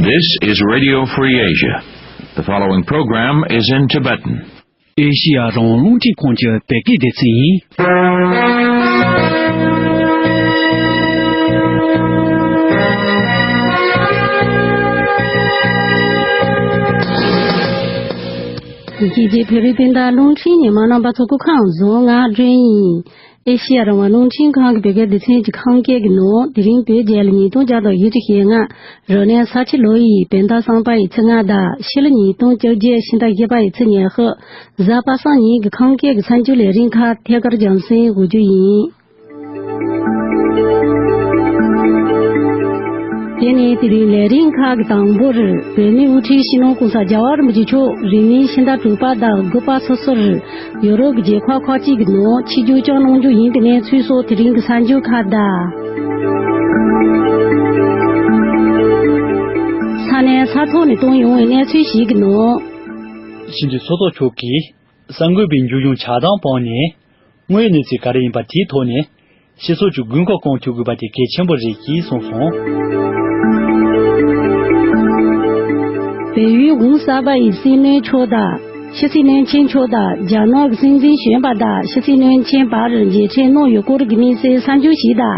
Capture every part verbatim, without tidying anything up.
This is Radio Free Asia. The following program is in Tibetan. ཨེ་ཤི་ཡ་རང་དབང་རླུང་འཕྲིན་ཁང་གི་བོད་སྐད་སྡེ་ཚན་ཡིན། རྒྱལ་སྤྱིའི་བོད་རིགས་སྤུན་ཟླ་རླུང་འཕྲིན་ཉི་མ་རྣམ་པ་ཚོ་སྐུ་ཁམས་བཟང་། ང་སྒྲོན་ཡིན། ཨེ་ཤི་ཡ་རང་དབང་རླུང་འཕྲིན་ཁང་གི་བོད་སྐད་སྡེ་ཚན་གྱི་ཁམས་སྐད་ཀྱི་ནང་དེ་རིང་བོད་རྒྱལ་ལོ་ཉིས་སྟོང་བརྒྱ་དང་བཞི་བཅུ་ཞེ་ལྔ། རབ་གནས་ས་ཁྱི་ལོ་ཡི་བོད་ཟླ་གསུམ་པ་ཡི་ཚེས་ལྔ་དང་ཕྱི་ལོ་ཉིས་སྟོང་བཅོ་བརྒྱད་ཕྱི་ཟླ་བཞི་པ་ཡི་ཚེས་ཉི་ཤུ། གཟའ་པ་སངས་ཉིན་གྱི་ཁམས་སྐད་ཀྱི་གསར་འགྱུར་ལས་རིམ་ཁག་ཐད་ཀར་རྒྱང་སྲིང་འགོ་རྒྱུ་ཡིན། དེ་ནས་དེ་རིང་ལས་རིམ་ཁག་གི་དང་པོར་བོད་མིའི་དབུ་ཁྲིད་སྤྱི་ནོར་༸གོང་ས་༸རྒྱལ་བ་རིན་པོ་ཆེ་མཆོག་རིང་མིན་ཕྱི་ཟླ་དྲུག་པ་དང་དགུ་པ་སོ་སོར་ཡོ་རོབ་ཀྱི་རྒྱལ་ཁབ་ཁག་ཅིག་གི་ནང་ཆིབས་བསྒྱུར་བསྐྱངས་གནང་རྒྱུ་ཡིན་པའི་གནས་ཚུལ་སོགས་དེ་རིང་གི་གསར་འགྱུར་ཁག་དང་། ས་གནས་ས་ཐོག་ནས་བཏང་ཡོང་བའི་གནས་ཚུལ་ཞིག་གི་ནང་། ཕྱི་འབྲེལ་ཚོགས་གཙོ་མཆོག་གིས་གསར་འགོད་པའི་མཇུག་སྐྱོང་ཆགས་སྡང་སྤངས་ནས། དངོས་ཡོད་གནས་ཚུལ་ག་རེ་ཡིན་པ་དེའི་ཐོག་ནས་སྤྱི་ཚོགས་ཀྱི་དགོས་མཁོ་སྐོང་ཐུབ་དགོས་པ་དེ་གལ་ཆེན་པོ་རེད་ཅེས་གསུངས་སོང་། བལ་ཡུལ་གོང་གསར་པ་ཡི་སྲིད་བློན་མཆོག་དང་ཕྱི་སྲིད་བློན་ཆེན་མཆོག་དང་རྒྱ་ནག་གི་སྲིད་འཛིན་གཞོན་པ་དང་ཕྱི་སྲིད་བློན་ཆེན་བར་མཇལ་འཕྲད་གནང་ཡོད་སྐོར་གྱི་དམིགས་བསལ་གསར་འགྱུར་ཞིག་དང་།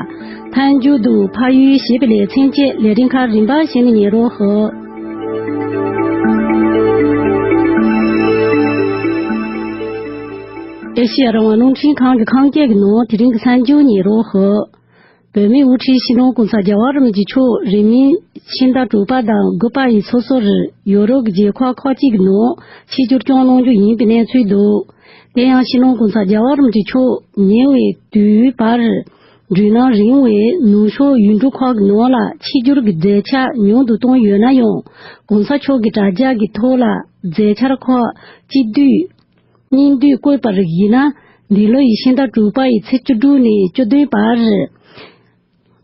མཐའ་མཇུག་ཏུ་ཕ་ཡུལ་ཞེས་པའི་ལེ་ཚན་བཅས་ལས་རིམ་ཁག་རིམ་པ་བཞིན་ཉན་རོགས་ཞུ། ཨེ་ཤེ་ཡ་རང་དབང་རླུང་འཕྲིན་ཁང་གི་ཁམས་སྐད་ཀྱི་ནང་དེ་རིང་གི་གསར་འགྱུར་ཉན་རོགས་ཞུ། བོད་མིའི་དབུ་ཁྲིད་སྤྱི་ནོར་༸གོང་ས་༸རྒྱལ་བ་རིན་པོ་ཆེ་མཆོག་རིང་མིན་ཕྱི་ཟླ་དྲུག་པ་དང་དགུ་པ་ཡི་སོ་སོར་ཡོ་རོབ་ཀྱི་རྒྱལ་ཁབ་ཁག་ཅིག་གི་ནང་ཆིབས་བསྒྱུར་བསྐྱངས་གནང་རྒྱུ་ཡིན་པའི་གནས་ཚུལ་འདུག་དེ་ཡང་སྤྱི་ནོར་༸གོང་ས་༸རྒྱལ་བ་རིན་པོ་ཆེ་མཆོག་ཉེ་བའི་དུས་བར་འགྲུལ་ལམ་རིང་བའི་ནུབ་ཕྱོགས་ཡུལ་གྲུ་ཁག་གི་ནང་ལ་ཆིབས་བསྒྱུར་གྱི་མཛད་འཆར་ཉུང་དུ་བཏང་ཡོད་ན་ཡང་། ༸གོང་ས་མཆོག་གི་དྲ་རྒྱ་གི་ཐོག་ལ་མཛད་འཆར་ཁག་གཅིག་བསྡུས། སྙིང་བསྡུས་བཀོད་པར་གཞིགས་ན། འདི་ལོ་ཡི་ཕྱི་ཟླ་དྲུག་པ་ཡི་ཚེས་བཅུ་དྲུག་ནས་བཅུ་བདུན་བར།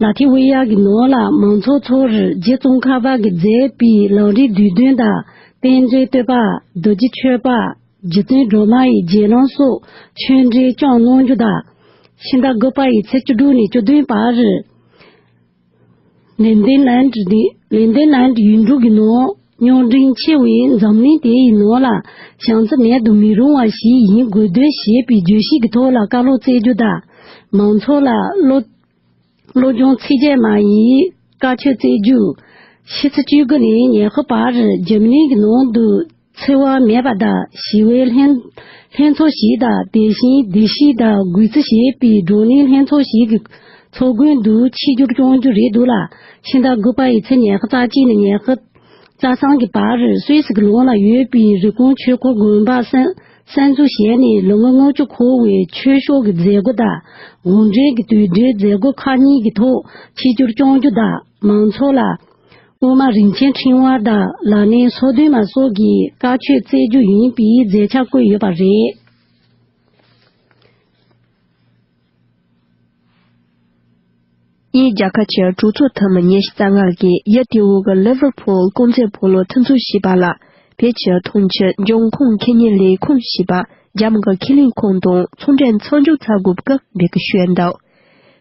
ལ་ཐི་ཝི་ཡ་གི་ནང་ལ་མང་ཚོགས་ཚོར་རྗེ་ཙོང་ཁ་པ་གིས་མཛད་པའི་ལམ་རིམ་བསྡུས་དོན་དང་། པཎ་ཌི་བསྟོད་པ། རྡོ་རྗེ་མཆོད་པ། རྗེ་བཙུན་སྒྲོལ་མ་ཡི་རྗེས་གནང་སོགས་ཆོས་འབྲེལ་བསྐྱངས་གནང་རྒྱུ་དང་། ཕྱི་ཟླ་དགུ་པ་ཡི་ཚེས་བཅུ་དྲུག་ནས་བཅུ་བདུན་བར། ནེ་དར་ལན་ནེ་དར་ལན་ཡུལ་གྲུ་གི་ནང་རྙོག་འཛིང་ཆེ་བའི་འཛམ་གླིང་དེ་ཡི་ནང་ལ་བྱམས་བརྩེ་མེད་དུ་མི་རུང་བ་ཞིག་ཡིན་དགོས་འདོད་ཞེས་པའི་བརྗོད་གཞི་གི་ཐོག་ལ་བཀའ་སློབ་སྩལ་རྒྱུ་དང་། མང་ཚོགས་ལ་བློ་བློ་སྦྱོང་ཚིགས་བཅད་མ་ཡི་བཀའ་ཆོས་སྩལ་རྒྱུ། ཕྱི་ཚེས་བཅུ་དགུ་ནས་ཉི་ཤུ་བར་འཇར་མ་ནི་གི་ནང་དུ། འཚེ་བ་མེད་པ་དང་ཞི་བའི་ལྷན་ལྷན་ཚོགས་ཤིག་དང་། དེ་བཞིན་བདེ་སྐྱིད་དང་གུས་བརྩི་ཞེས་པའི་བགྲོ་གླེང་ལྷན་ཚོགས་ཤིག་གི་ཚོགས་མགོན་དུ་ཆིབས་བསྒྱུར་བསྐྱངས་རྒྱུ་རེད་འདུག་ལ། ཕྱི་ཟླ་དགུ་པ་ཡི་ཚེས་ཉི་ཤུ་རྩ་གཅིག་ནས་ཉི་ཤུ་རྩ་གསུམ་གྱི་བར་སུད་སི་གི་ལུང་ལ་ཡོད་པའི་རི་ཀོན་ཆོས་འཁོར་དགོན་པ་གསར་གསར་འཛུགས་བྱས་ནས་ལོ་ངོ་ལྔ་བཅུ་འཁོར་བའི་ཆོས་ཕྱོགས་ཀྱི་མཛད་སྒོ་དང་། དགོངས་འགྲེལ་གྱི་དུས་དྲན་མཛད་སྒོ་ཁག་གཉིས་ཀྱི་ཐོག་ཆིབས་བསྒྱུར་བསྐྱངས་རྒྱུ་དང་། མང་ཚོགས་ལ། དབུ་མ་རིན་ཆེན་ཕྲེང་བ་དང་ལག་ལེན་སོ་བདུན་མ་སོགས་ཀྱི་བཀའ་ཆོས་སྩལ་རྒྱུ་ཡིན་པའི་མཛད་འཆར་བཀོད་ཡོད་པ་རེད། དབྱིན་ཡུལ་རྒྱལ་ཁབ་ཀྱི་གྲོས་ཚོགས་འཐུས་མི་ཉི་ཤུ་རྩ་ལྔ་གིས་ཡུལ་དེའི་གི་ལི་ཝར་ཕུལ་ཀུང་ཟི་སྤོ་ལོ་མཐུན་ཚོགས་ཞེས་པ་ལ་བོད་ཀྱི་འཐུང་ཆུ་འབྱུང་ཁུངས་ཁེ་ཉེན་ལས་ཁུངས་ཞེས་པ། རྒྱ་མི་གི་ཁེ་ལས་ཁང་དང་ཚོང་འབྲེལ་མཚམས་འཇོག་བྱ་དགོས་པའི་འབོད་སྐུལ་ཞུས་འདུག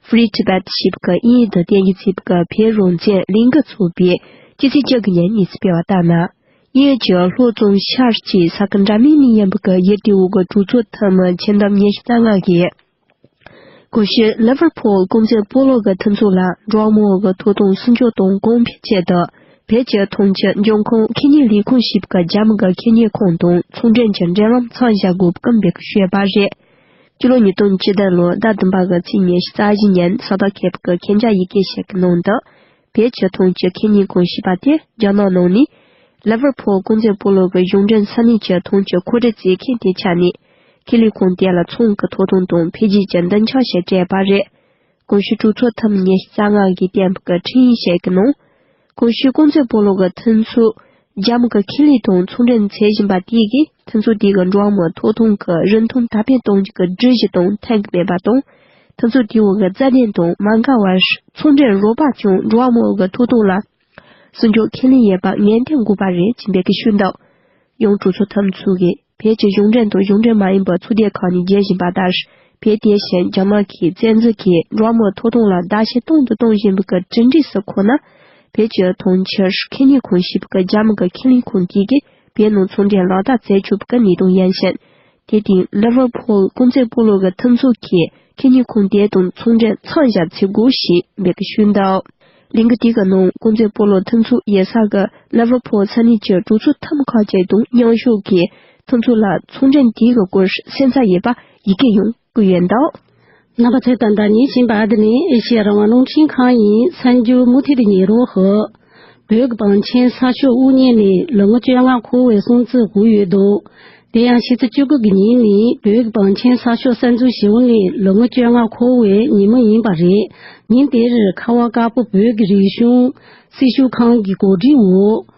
Free Tibet ཞེས་པའི་དབྱིན་ཡིག་ཏུ་བསྟན་འཛིན་ཚེ་པའི་བོད་རང་བཙན་ལས་འགུལ་ཚོགས་པས་སྤྱི་ཚེས་བཅུ་དགུ་ཉིན་གནས་ཚུལ་སྤེལ་བ་ལྟར་ན། དབྱིན་ཡུལ་གྱི་ལྷོ་ཙོང་ཤར་གྱི་ས་ཁུལ་འདྲ་མིན་ནས་ཡིན་པའི་ཡུལ་དེའི་གི་གྲོས་ཚོགས་འཐུས་མི་ཁྱིམ་བདག་ཉི་ཤུ་རྩ་ལྔ་གིས། གོང་ཞུས་ལི་ཝར་ཕུལ་ཀུང་ཟི་སྤོ་ལོ་གི་མཐུན་ཚོགས་ལ་འགྲོ་བ་མིའི་གི་ཐོབ་ཐང་སྲུང་སྐྱོབ་དང་གོང་འཕེལ་ཆེད་དུ། བོད་ཀྱི་འཐུང་ཆུ་འབྱུང་ཁུངས་ཁེ་ཉེན་ལས་ཁུངས་ཞེས་པའི་རྒྱ་མི་གི་ཁེ་ཉེན་ཁང་དང་ཚོང་འབྲེལ་གྱི་འབྲེལ་ལམ་མཚམས་བཞག་དགོས་པའི་འབོད་སྐུལ་ཞུས་པ་རེད། སྤྱི་ལོ་ཉིས་སྟོང་བཅུ་བདུན་ལོའི་ཟླ་བདུན་པ་གི་ཚེས་ཉི་ཤུ་རྩ་བཞི་ཉིན་གཟའ་ཟླ་མཁས་པའི་མཁྱེན་རྒྱ་ཡི་གེ་ཞིག་གི་ནང་དུ། བོད་ཀྱི་འཐུང་ཆུ་ཁེ་ཉེན་ཁང་ཞེས་པ་དེ་རྒྱ་ནག་ནང་ནས། ལི་ཝར་ཕུལ་ཀུང་ཟི་སྤོ་ལོ་གི་གཞུང་འབྲེལ་ས་གནས་ཀྱི་འཐུང་ཆུ་མཁོ་སྤྲོད་བྱེད་མཁན་དེ་ཆ་ནས། ཁེ་ལས་ཁང་དེ་ལ་ཚོང་གི་ཐོབ་ཐང་དང་འཕེལ་རྒྱས་ཀྱི་མདུན་ཆ་ཞིག་སྤྲད་པ་རེད། གོང་ཞུས་གྲོས་ཚོགས་འཐུས་མི་ཉི་ཤུ་རྩ་ལྔ་གིས་བཏོན་པའི་འཕྲིན་ཡིག་ཞིག་གི་ནང་། གོང་ཞུས་ཀུང་ཟི་སྤོ་ལོ་གི་མཐུན་ཚོགས་རྒྱ་མི་གི་ཁེ་ལས་དང་ཚོང་འབྲེལ་འཚོལ་བཞིན་པ་དེ་གིས་མཐུན་ཚོགས་དེ་གི་འགྲོ་བ་མིའི་ཐོབ་ཐང་གི་རིན་ཐང་དར་སྤེལ་གཏོང་རྒྱུ་གི་སྒྲིག་གཞི་དང་མཐུན་གྱི་མེད་པ་དང་། མཐུན་ཚོགས་དེའི་འོག་གི་རྩ་དོན་དང་མ་འགལ་བར་ཚོང་འབྲེལ་རོགས་པ་ཀྱང་འགྲོ་བ་མིའི་གི་ཐོབ་ཐང་ལ་སྲུང་སྐྱོབ་ཁས་ལེན་ཡོད་པ་ངེས་གཏན་དགོས་པ་རེད་ཅེས་འབོད་སྐུལ་ཞུས་འདུག་ཡང་གྲོས་ཚོགས་འཐུས་མི་ཚོ་གིས་བོད་ཀྱི་གཞུང་འབྲེལ་དང་གཞུང་འབྲེལ་མ་ཡིན་པའི་ཚོགས་སྡེ་ཁག་ནས་བརྗོད་བཞིན་པ་ལྟར། བོད་དེ་བཞིན་རྒྱ་ནག་གིས་བཙན་འཛུལ་གྱིས་འགྲོ་བ་མིའི་ཐོབ་ཐང་ལ་བརྡབ་གསིག་གཏོང་དང་གཏོང་བཞིན་པའི་གྲུབ་འབྲས་སུ་གོ་ན། བོད་ཀྱི་དོན་ཆེད་ཁེ་ཉིན་ཁོང་ཞིབ་ཀྱི་རྒྱ་མི་གི་ཁེ་ལིན་ཁོང་གིས་གི་བོད་ནང་ཚོང་འབྲེལ་ལག་བསྟར་མཛད་ཆོག་གི་གནས་དོན་ཡན་ཞིན། དེ་དུས་ལི་ཝར་ཕུལ་ཀུང་ཙེ་སྤོ་ལོ་གི་མཐུན་ཚོགས་ཀྱིས་ཁེ་ཉིན་ཁོང་དེ་དང་ཚོང་འབྲེལ་མཚམས་བཞག་ཚུལ་དགོས་ཞེས་འབོད་སྐུལ་ཞུས་འདུག་ལས་འགུལ་དེ་གི་ནང་ཀུང་ཙེ་སྤོ་ལོ་མཐུན་ཚོགས་ཡོད་ས་གི་ལི་ཝར་ཕུལ་ས་གནས་ཀྱི་གྲོས་ཚོགས་འཐུས་མི་ཁག་ཅིག་དང་མཉམ་ཞུགས་ཀྱིས་མཐུན་ཚོགས་ལ་ཚོང་འབྲེལ་དེ་གི་སྐོར་སེམས་འཚབ་ཡོད་པ་ཡི་གེ་ཡང་བཀོད་ཡོད་འདུག་རྣམ་པ་ཚོས་ད་ལྟ་ཉན་བཞིན་པ་འདི་ནི་ཨེ་ཤེ་ཡ་རང་དབང་རླུང་འཕྲིན་ཁང་ཡིན། གསར་འགྱུར་མུ་མཐུད་དུ་ཉན་རོགས་ཞུ། བོད་ཀྱི་བང་ཆེན་གསར་ཤོག་དབུ་བརྙེས་ནས་ལོ་ངོ་བཅོ་ལྔ་འཁོར་བའི་སྲུང་བརྩི་ཞུས་ཡོད་འདུག་དེ་ཡང་ཕྱི་ཚེས་བཅུ་དགུ་གི་ཉིན་ནི་བོད་ཀྱི་བང་ཆེན་གསར་ཤོག་གསར་འཛུགས་ཞུས་ནས་ལོ་ངོ་བཅོ་ལྔ་འཁོར་བའི་ཉིན་མོ་ཡིན་པ་རེད། ཉིན་དེར་ཁ་བ་དཀར་པོ་བོད་ཀྱི་རིག་གཞུང་སྲི་ཞུ་ཁང་གི་གོ་སྒྲིག་འོག་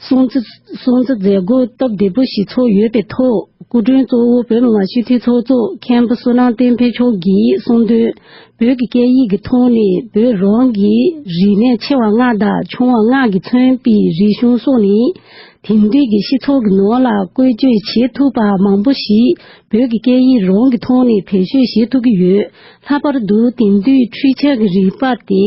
སྲུང་བརྩི་སྲུང་བརྩི་མཛད་སྒོ་སྟབས་བདེ་པོ་ཞིག་ཚོགས་ཡོད་པའི་ཐོག་སྐུ་མགྲོན་གཙོ་བོ་བོད་མི་མང་སྤྱི་འཐུས་ཚོགས་གཙོ་མཁན་པོ་བསོད་ནམས་བསྟན་འཕེལ་མཆོག་གིས་གསུངས་དོན། བོད་ཀྱི་སྐད་ཡིག་གི་ཐོག་ནས་བོད་རང་གི་རིག་གནས་ཆེ་བ་ལྔ་དང་ཆུང་བ་ལྔ་གིས་མཚོན་པའི་རིག་གཞུང་སོགས་ནི། དེང་དུས་ཀྱི་སྤྱི་ཚོགས་ཀྱི་ནང་ལ་བཀོལ་སྤྱོད་བྱེད་ཐུབ་པ་མང་པོ་ཞིག་བོད་ཀྱི་སྐད་ཡིག་རང་གི་ཐོག་ནས་བེད་སྤྱོད་བྱེད་ཐུབ་ཀྱི་ཡོད། ལྷག་པར་དུ་དེང་དུས་འཕྲུལ་ཆས་ཀྱི་རིག་པ་དེ།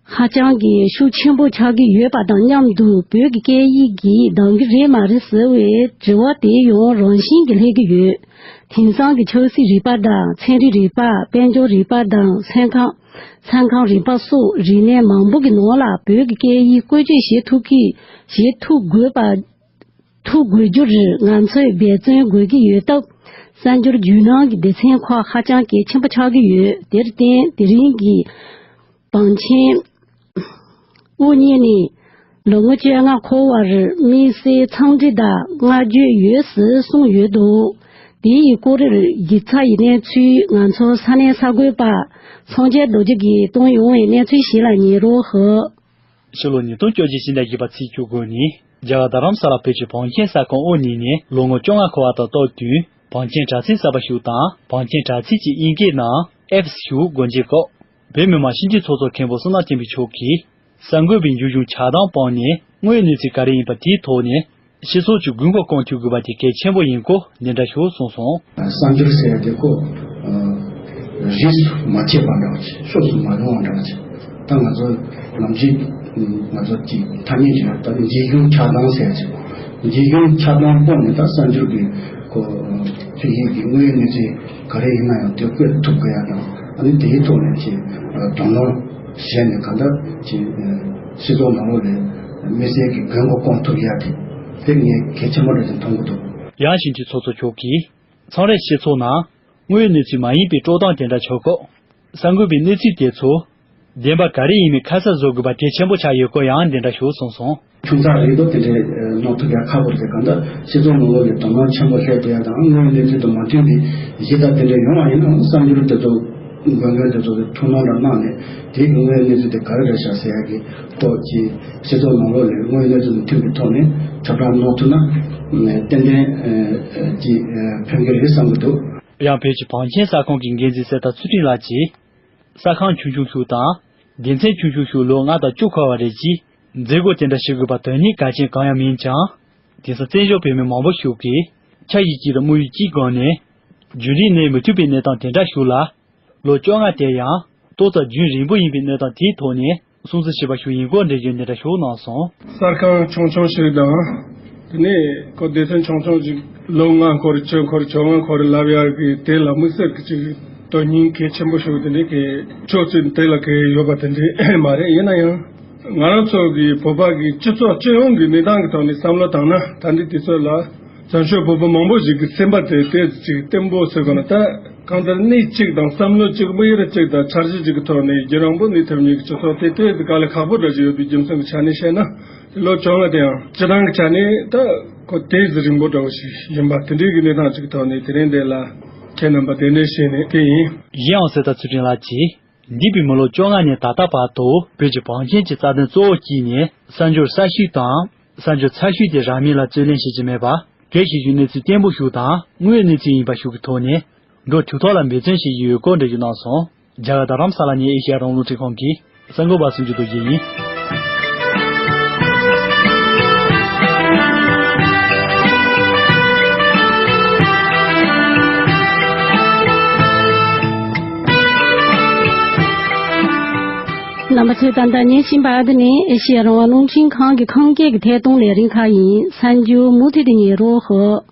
ཧ་ཅང་གི་ཤུགས་ཆེན་པོ་ཆགས་ཀྱི་ཡོད་པ་དང་མཉམ་དུ་བོད་ཀྱི་སྐད་ཡིག་གིས་འདང་གི་རེད་མ་རེད་ཟེར་བའི་དྲི་བ་དེ་ཡང་རང་བཞིན་གྱིས་སླེབས་ཀྱི་ཡོད། དེང་སང་གི་ཆབ་སྲིད་རིག་པ་དང་ཚན་རིག་རིག་པ། དཔལ་འབྱོར་རིག་པ་དང་ཚན་ཁང་། ཚན་ཁང་རིག་པ་སོགས་རིག་གནས་མང་པོ་གི་ནང་ལ་བོད་ཀྱི་སྐད་ཡིག་བཀོལ་སྤྱོད་བྱེད་ཐུབ་ཀྱི་བྱེད་ཐུབ་དགོས་པ། ཐུབ་དགོས་རྒྱུར་ང་ཚོས་འབད་བརྩོན་དགོས་ཀྱི་ཡོད་སྟབས། གསར་འགྱུར་བརྒྱུད་ནང་གི་སྡེ་ཚན་ཁག་ཧ་ཅང་གལ་ཆེན་པོ་ཆགས་ཀྱི་ཡོད། དེར་བརྟེན་དེ་རིང་གི་བང་ཆེན་དབུ་བརྙེས་ནས་ལོ་ངོ་བཅོ་ལྔ་འཁོར་བར་དམིགས་བསལ་འཚམས་འདྲི་དང་བསྔགས་བརྗོད་ཡོད་ཟེར་གསུངས་ཡོད་འདུག་དེའི་སྐོར་ཡིག་ཚགས་ཡིག་གནས་ཚུལ་ང་ཚོ་ས་གནས་གསར་འགོད་པ་སངས་རྒྱས་རྡོ་རྗེ་གིས་བཏོན་ཡོང་བའི་གནས་ཚུལ་ཞིག་ལ་ཉན་རོགས་ཞུ། ཕྱི་ལོ་ཉིས་སྟོང་བཅོ་བརྒྱད་ཕྱི་ཟླ་བཞི་པ་ཚེས་བཅུ་དགུ་ཉིན་རྒྱ་གར་རྡ་རམ་ས་ལ་བོད་ཀྱི་བང་ཆེན་གསར་ཁང་དབུ་བརྙེས་ནས་ལོ་ངོ་བཅོ་ལྔ་འཁོར་བ་དང་སྟབས་བསྟུན་བང་ཆེན་དྲ་ཚིགས་གསར་པ་ཞིག་དང་བང་ཆེན་དྲ་ཚིགས་ཀྱི་དབྱིན་སྐད་ནང་ཨེབ་སུ་ཞིག་སྒོ་འབྱེད་སྐབས་བོད་མི་མང་སྤྱི་འཐུས་ཚོགས་གཙོ་མཁན་པོ་བསོད་ནམས་བསྟན་འཕེལ་མཆོག་གིས་གསར་འགོད་པའི་འཇུ་བཟུང་ཆགས་སྡང་སྤངས་ནས་དངོས་ཡོད་གནས་ཚུལ་ག་རེ་ཡིན་པ་དེའི་ཐོག་ནས་སྤྱི་ཚོགས་ཀྱི་དགོས་མཁོ་སྐོང་ཐུབ་དགོས་པ་དེ་གལ་ཆེན་པོ་ཡིན་སྐོར་འདི་འདྲ་ཞིག་གསུངས་སོང་། གསར་འགྱུར་ཟེར་ཡ་དེ་ཁོ་རིས་སུ་མ་ཆད་པ་འདྲ་བ་ཅིག་ཕྱོགས་སུ་མ་ལྷུང་བ་འདྲ་བ་ཅིག་ད་ང་ཚོ་ནམ་རྒྱུན་ང་ཚོ་གི་ཐ་སྙད་ཅིག་ལ་ད་ནི་འཇིགས་སྐྱོང་ཆགས་སྡང་ཟེར་ཅིག་འཇིགས་སྐྱོང་ཆགས་སྡང་སྤོང་ནས་ད་གསར་འགྱུར་གྱི་ཁོ་ཆོས་ཡིག་གི་དངོས་ཡོད་གནས་ཚུལ་ག་རེ་ཡིན་ན་ཡང་དེ་བཀོད་ཐུབ་དགོས་ཡ་དང་ཨ་ནི་དེའི་ཐོག་ནས་ཅིག་དོ་སྣང་བྱས་ནས་གང་ལྟར་ཅིག་སྤྱི་ཚོགས་ནང་ལོགས་ལ་དམིགས་བསལ་གྱི་དགོས་མཁོ་སྐོང་ཐུབ་ཡ་དེ་དེ་ངས་གལ་ཆེན་པོ་འདྲ་ཞིག་མཐོང་གི་འདུག་ཡང་སྤྱི་འཐུས་ཚོགས་གཙོ་མཆོག་གིས། མཚམས་རེ་སྤྱི་ཚོགས་ནང་དངོས་ཡོད་གནས་ཚུལ་མ་ཡིན་པའི་དཀྲོག་གཏམ་དེ་འདྲ་བྱུང་སྐབས། གསར་འགོད་པའི་གནས་ཚུལ་དེ་ཚོ་བདེན་པ་ག་རེ་ཡིན་མིན་ཁ་གསལ་བཟོ་དགོས་པ་གལ་ཆེན་པོ་ཆགས་ཡོད་སྐོར་ཡང་འདི་འདྲ་ཞིག་གསུངས་སོང་། ཆུང་ཙག་རེད་འདུག་དེ་འདྲའི་གནང་ཐུབ་ཡ་ཁག་པོ་རེད། གང་ལྟར་སྤྱི་ཚོགས་ནང་ལོགས་ལ་དོ་སྣང་ཆེན་པོ་སླེབས་བསྡད་ཡ་དང་དངོས་ཡོད་གནས་ཚུལ་དང་མ་མཐུན་པའི་གཞི་དང་དེ་འདྲ་ཡོང་བ་ཡིན་ན་གསར་འགྱུར་དེ་ཚོ་འགོད་མཁན་དེ་ཚོ་ལ་ཐུགས་སྣང་འདྲ་གནང་ནས་དེའི་དངོས་ཡོད་གནས་ཚུལ་དེ་ག་རེ་རེད་ཤག་ཟེར་ཡ་གི་ཐོག་གི་སྤྱི་ཚོགས་ནང་ལོགས་ལ་དངོས་ཡོད་གནས་ཚུལ་དང་མཐུན་པའི་ཐོག་ནས་ཁྱབ་བསྒྲགས་གནང་ཐུབ་ན་ཏན་ཏན་གྱི་ཕན་གྱི་རེད་བསམ་གྱི་འདུག་ཡང་བོད་ཀྱི་བང་ཆེན་གསར་ཁང་གི་འགན་འཛིན་གསེར་རྟ་ཚུལ་ཁྲིམས་ལགས་ཀྱིས། གསར་ཁང་ཆུང་ཆུང་ཞིག་དང་སྡེ་ཚན་ཆུང་ཆུང་ཞིག་ལོ་ལྔ་དང་བཅུ་འཁོར་བ་རེད་ཅེས་མཛད་སྒོ་དེ་འདྲ་ཞིག་དགོས་པ་དོན་སྙིང་གལ་ཆེན་གང་ཡང་མིན་ཀྱང་། དེང་སང་བཙན་བྱོལ་བོད་མི་མང་པོ་ཞིག་གིས་ཆ་ཡིག་གཅིག་དང་དམིགས་ཡུལ་གཅིག་སྒང་ནས་རྒྱུན་རིང་གནས་མི་ཐུབ་པའི་གནས་སྟངས་དེ་འདྲ་ཞིག་ལ་ལོ་བཅོ་ལྔ་དེ་ཡང་ཏོག་ཙམ་རྒྱུན་རིང་པོ་ཡིན་པའི་གནས་སྟངས་དེའི་ཐོག་ནས། སྲུང་བརྩི་བྱས་པ་ཞིག་ཡིན་སྐོར་འགྲེལ་བརྗོད་འདི་འདྲ་ཞིག་གནང་སོང་། གསར་ཁང་ཆུང་ཆུང་ཞིག་དང་། དེ་ནས་ཁོ་སྡེ་ཚན་ཆུང་ཆུང་ཞིག་ལོ་ལྔ་འཁོར་བཅུ་འཁོར་བཅོ་ལྔ་འཁོར་ལབ་ཡག་གི་དེ་ལ་དམིགས་བསལ་གྱི་ཅིག་དོན་སྙིང་གལ་ཆེན་པོ་ཞིག་དེ་འདྲའི་གི་ཕྱོགས་ཚུད་དེ་ལ་གི་ཡོད་པ་དེ་འདྲའི་མ་རེད། ཡིན་ན་ཡང་ང་རང་ཚོ་གི་བོད་པ་གི་སྤྱི་ཚོགས་སྤྱི་ཡོངས་ཀྱི་གནས་སྟངས་ཀྱི་ཐོག་ནས་བསམ་བློ་བཏང་ན་ད་འདི་དུས་ཚོད་ལ། བཙན་བྱོལ་བོད་པ་མང་པོ་ཞིག་གི་སེམས་པ་དེ་ཏོག་ཙམ་ཅིག་བརྟན་པོ་ཟེར་དགོས་ན། ད་གང་ལྟར་གནས་གཅིག་དང་བསམ་བློ་གཅིག་དམིགས་ཡུལ་གཅིག་དང་འཆར་གཞི་གཅིག་གི་ཐོག་ནས་རྒྱུན་རིང་པོ་གནས་ཐུབ་མཁན་གྱི་སྤྱི་ཚོགས་དེ་ཏོག་ཙམ་དཀའ་ལས་ཁག་པོ་འདྲ་ཞིག་ཡོད་པའི་རྒྱུ་མཚན་གྱི་ཆ་ནས་བཤད་ན། དེ་ལོ་བཅོ་ལྔ་དེ་ཡང་སྤྱི་བཏང་གི་ཆ་ནས་ད་ཁོ་ཏོག་ཙམ་རིང་པོ་འདྲ་བོ་ཞིག་ཡིན་པ་དེ་འདྲའི་གི་གནས་སྟངས་གཅིག་གི་ཐོག་ནས་དེ་རིང་འདི་ལ་ཁྱེད་རྣམ་པ་གདན་འདྲེན་བྱས་ནས་དེ་ཡིན། གཞན་ཡང་གསེར་རྟ་ཚུལ་ཁྲིམས་ལགས་ཀྱིས། འདས་པའི་མི་ལོ་བཅོ་ལྔ་ནས་ད་ལྟ་བར་དུ་བོད་ཀྱི་བང་ཆེན་གྱི་རྩ་དོན་གཙོ་བོ་བརྩིས་ནས་གསར་འགྱུར་གསར་ཤོས་དང་གསར་འགྱུར་ཚར་ཤོས་དེ་རང་མོས་ལ་རྩོད་ལེན་བྱེད་ཀྱི་མེད་པར་གལ་ཆེ་ཤོས་གནས་ཚུལ་བརྟན་པོ་ཞིག་དང་དངོས་ཡོད་གནས་ཚུལ་ཡིན་པ་ཞིག་གི་ཐོག་ནས་འགྲོ་དུས་ཐོག་ལ་འབད་བརྩོན་བྱེད་ཀྱི་ཡོད་སྐོར་འགྲེལ་བརྗོད་གནང་སོང་། རྒྱ་གར་རྡ་རམ་ས་ལ་ནས་ཨེ་ཤེ་ཡ་རང་དབང་རླུང་འཕྲིན་ཁང་གི་གསར་འགོད་པ་སུམ་ཅུ་རྡོ་རྗེ་ཡིན། རྣམ་པ་ཚོས་ད་ལྟ་ཉན་བཞིན་པ་འདི་ནི་ཨེ་ཤེ་ཡ་རང་དབང་རླུང་འཕྲིན་ཁང་གི་ཁམས་སྐད་ཀྱི་ཐད་གཏོང་ལས་རིམ་ཁག་ཡིན། གསར་འགྱུར་མུ་མཐུད་དུ་ཉན་རོགས་ཞུ།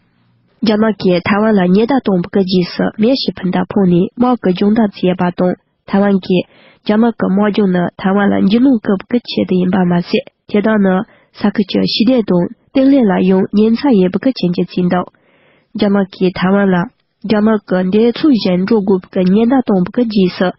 རྒྱ་ནག་གིས་ཐའེ་ཝན་ལ་ཉེན་བརྡ་བཏང་བའི་རྗེས་སུ་མེ་ཤི་འཕུར་མདའ་འཕངས་ནས་དམག་གི་སྦྱོང་བརྡར་བྱས་པ་དང་། ཐའེ་ཝན་གྱིས་རྒྱ་ནག་གི་དམག་སྦྱོང་ནི་ཐའེ་ཝན་ལ་འཇིགས་སྣང་སྐུལ་བའི་ཆེད་དུ་ཡིན་པ་མ་ཟད། དེ་དག་ནི་ས་ཁུལ་གྱི་ཞི་བདེ་དང་བརྟན་ལྷིང་ལ་ཡང་ཉེན་ཚབས་ཡོད་པའི་རྐྱེན་གྱིས་བྱས་འདུག་རྒྱ་ནག་གིས་ཐའེ་ཝན་ལ་རྒྱ་ནག་གི་འདེམས་ཚོགས་བཞིན་འགྲོ་དགོས་པའི་ཉེན་བརྡ་བཏང་བའི་རྗེས་སུ།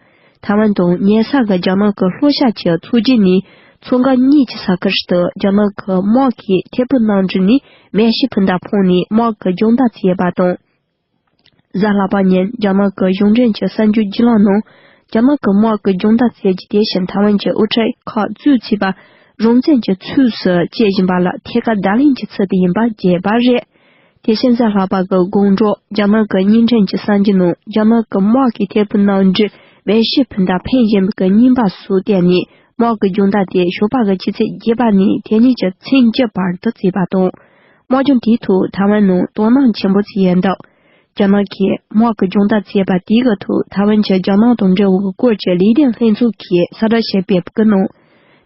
ཐའེ་ཝན་དང་ཉེ་ས་གི་རྒྱ་ནག་གི་ལྷོ་ཤར་གྱི་མཚོ་རྒྱུད་ནས་མཚོ་འགག་གཉིས་ཀྱི་ས་ཁུལ་དུ་རྒྱ་ནག་གི་དམག་གིས་ཐད་འཕུར་གནམ་གྲུ་ནས་མེ་ཤི་འཕུར་མདའ་འཕངས་ནས་དམག་གི་སྦྱོང་བརྡར་བྱས་པ་དང་། གཟའ་ལྷག་པ་ཉིན་རྒྱ་ནག་གི་གཞུང་འབྲེལ་གྱི་གསར་འགྱུར་བརྒྱུད་ལམ་ནང་། རྒྱ་ནག་གི་དམག་གི་སྦྱོང་བརྡར་བྱས་རྗེས། དེ་བཞིན་ཐའེ་ཝན་གྱི་དབུ་ཁྲིད་ཁག་གཙོས་བྱས་པ་རང་བཙན་གྱི་ཚུལ་དུ་སྐྱེལ་བཞིན་པ་ལ་ཐད་ཀར་བརྡ་ལན་གྱི་ཚུལ་དུ་ཡིན་པ་བརྗོད་པ་རེད། དེ་བཞིན་གཟའ་ལྷག་པ་གི་དགོང་དྲོ་རྒྱ་ནག་གི་བརྙན་འཕྲིན་གྱི་གསར་འགྱུར་ནང་། རྒྱ་ནག་གི་དམག་གིས་ཐད་འཕུར་གནམ་གྲུས་མེ་ཤི་འཕུར་མདའ་འཕེན་བཞིན་པའི་རྙིང་པ་སོགས་བསྟན་ནས། དམག་གི་སྦྱོང་བརྡར་དེ་ཞོགས་པ་གི་ཆུ་ཚོད་བརྒྱད་པ་ནས་དེ་ཉིན་གྱི་མཚན་བཅུ་བར་དུ་བྱས་པ་དང་། དམག་སྦྱོང་དེའི་ཐོག་ཐའེ་ཝན་ནང་དོ་སྣང་ཆེན་པོ་བྱས་ཡོད་འདུག་རྒྱ་ནག་གིས་དམག་གི་སྦྱོང་བརྡར་བྱས་པ་དེའི་ཐོག་ཐའེ་ཝན་གྱིས་རྒྱ་ནག་དང་འབྲེལ་བའི་སྐོར་གྱི་ལས་དོན་ལྷན་ཚོགས་ཀྱིས་གསལ་བསྒྲགས་ཤིག་སྤེལ་བའི་ནང་།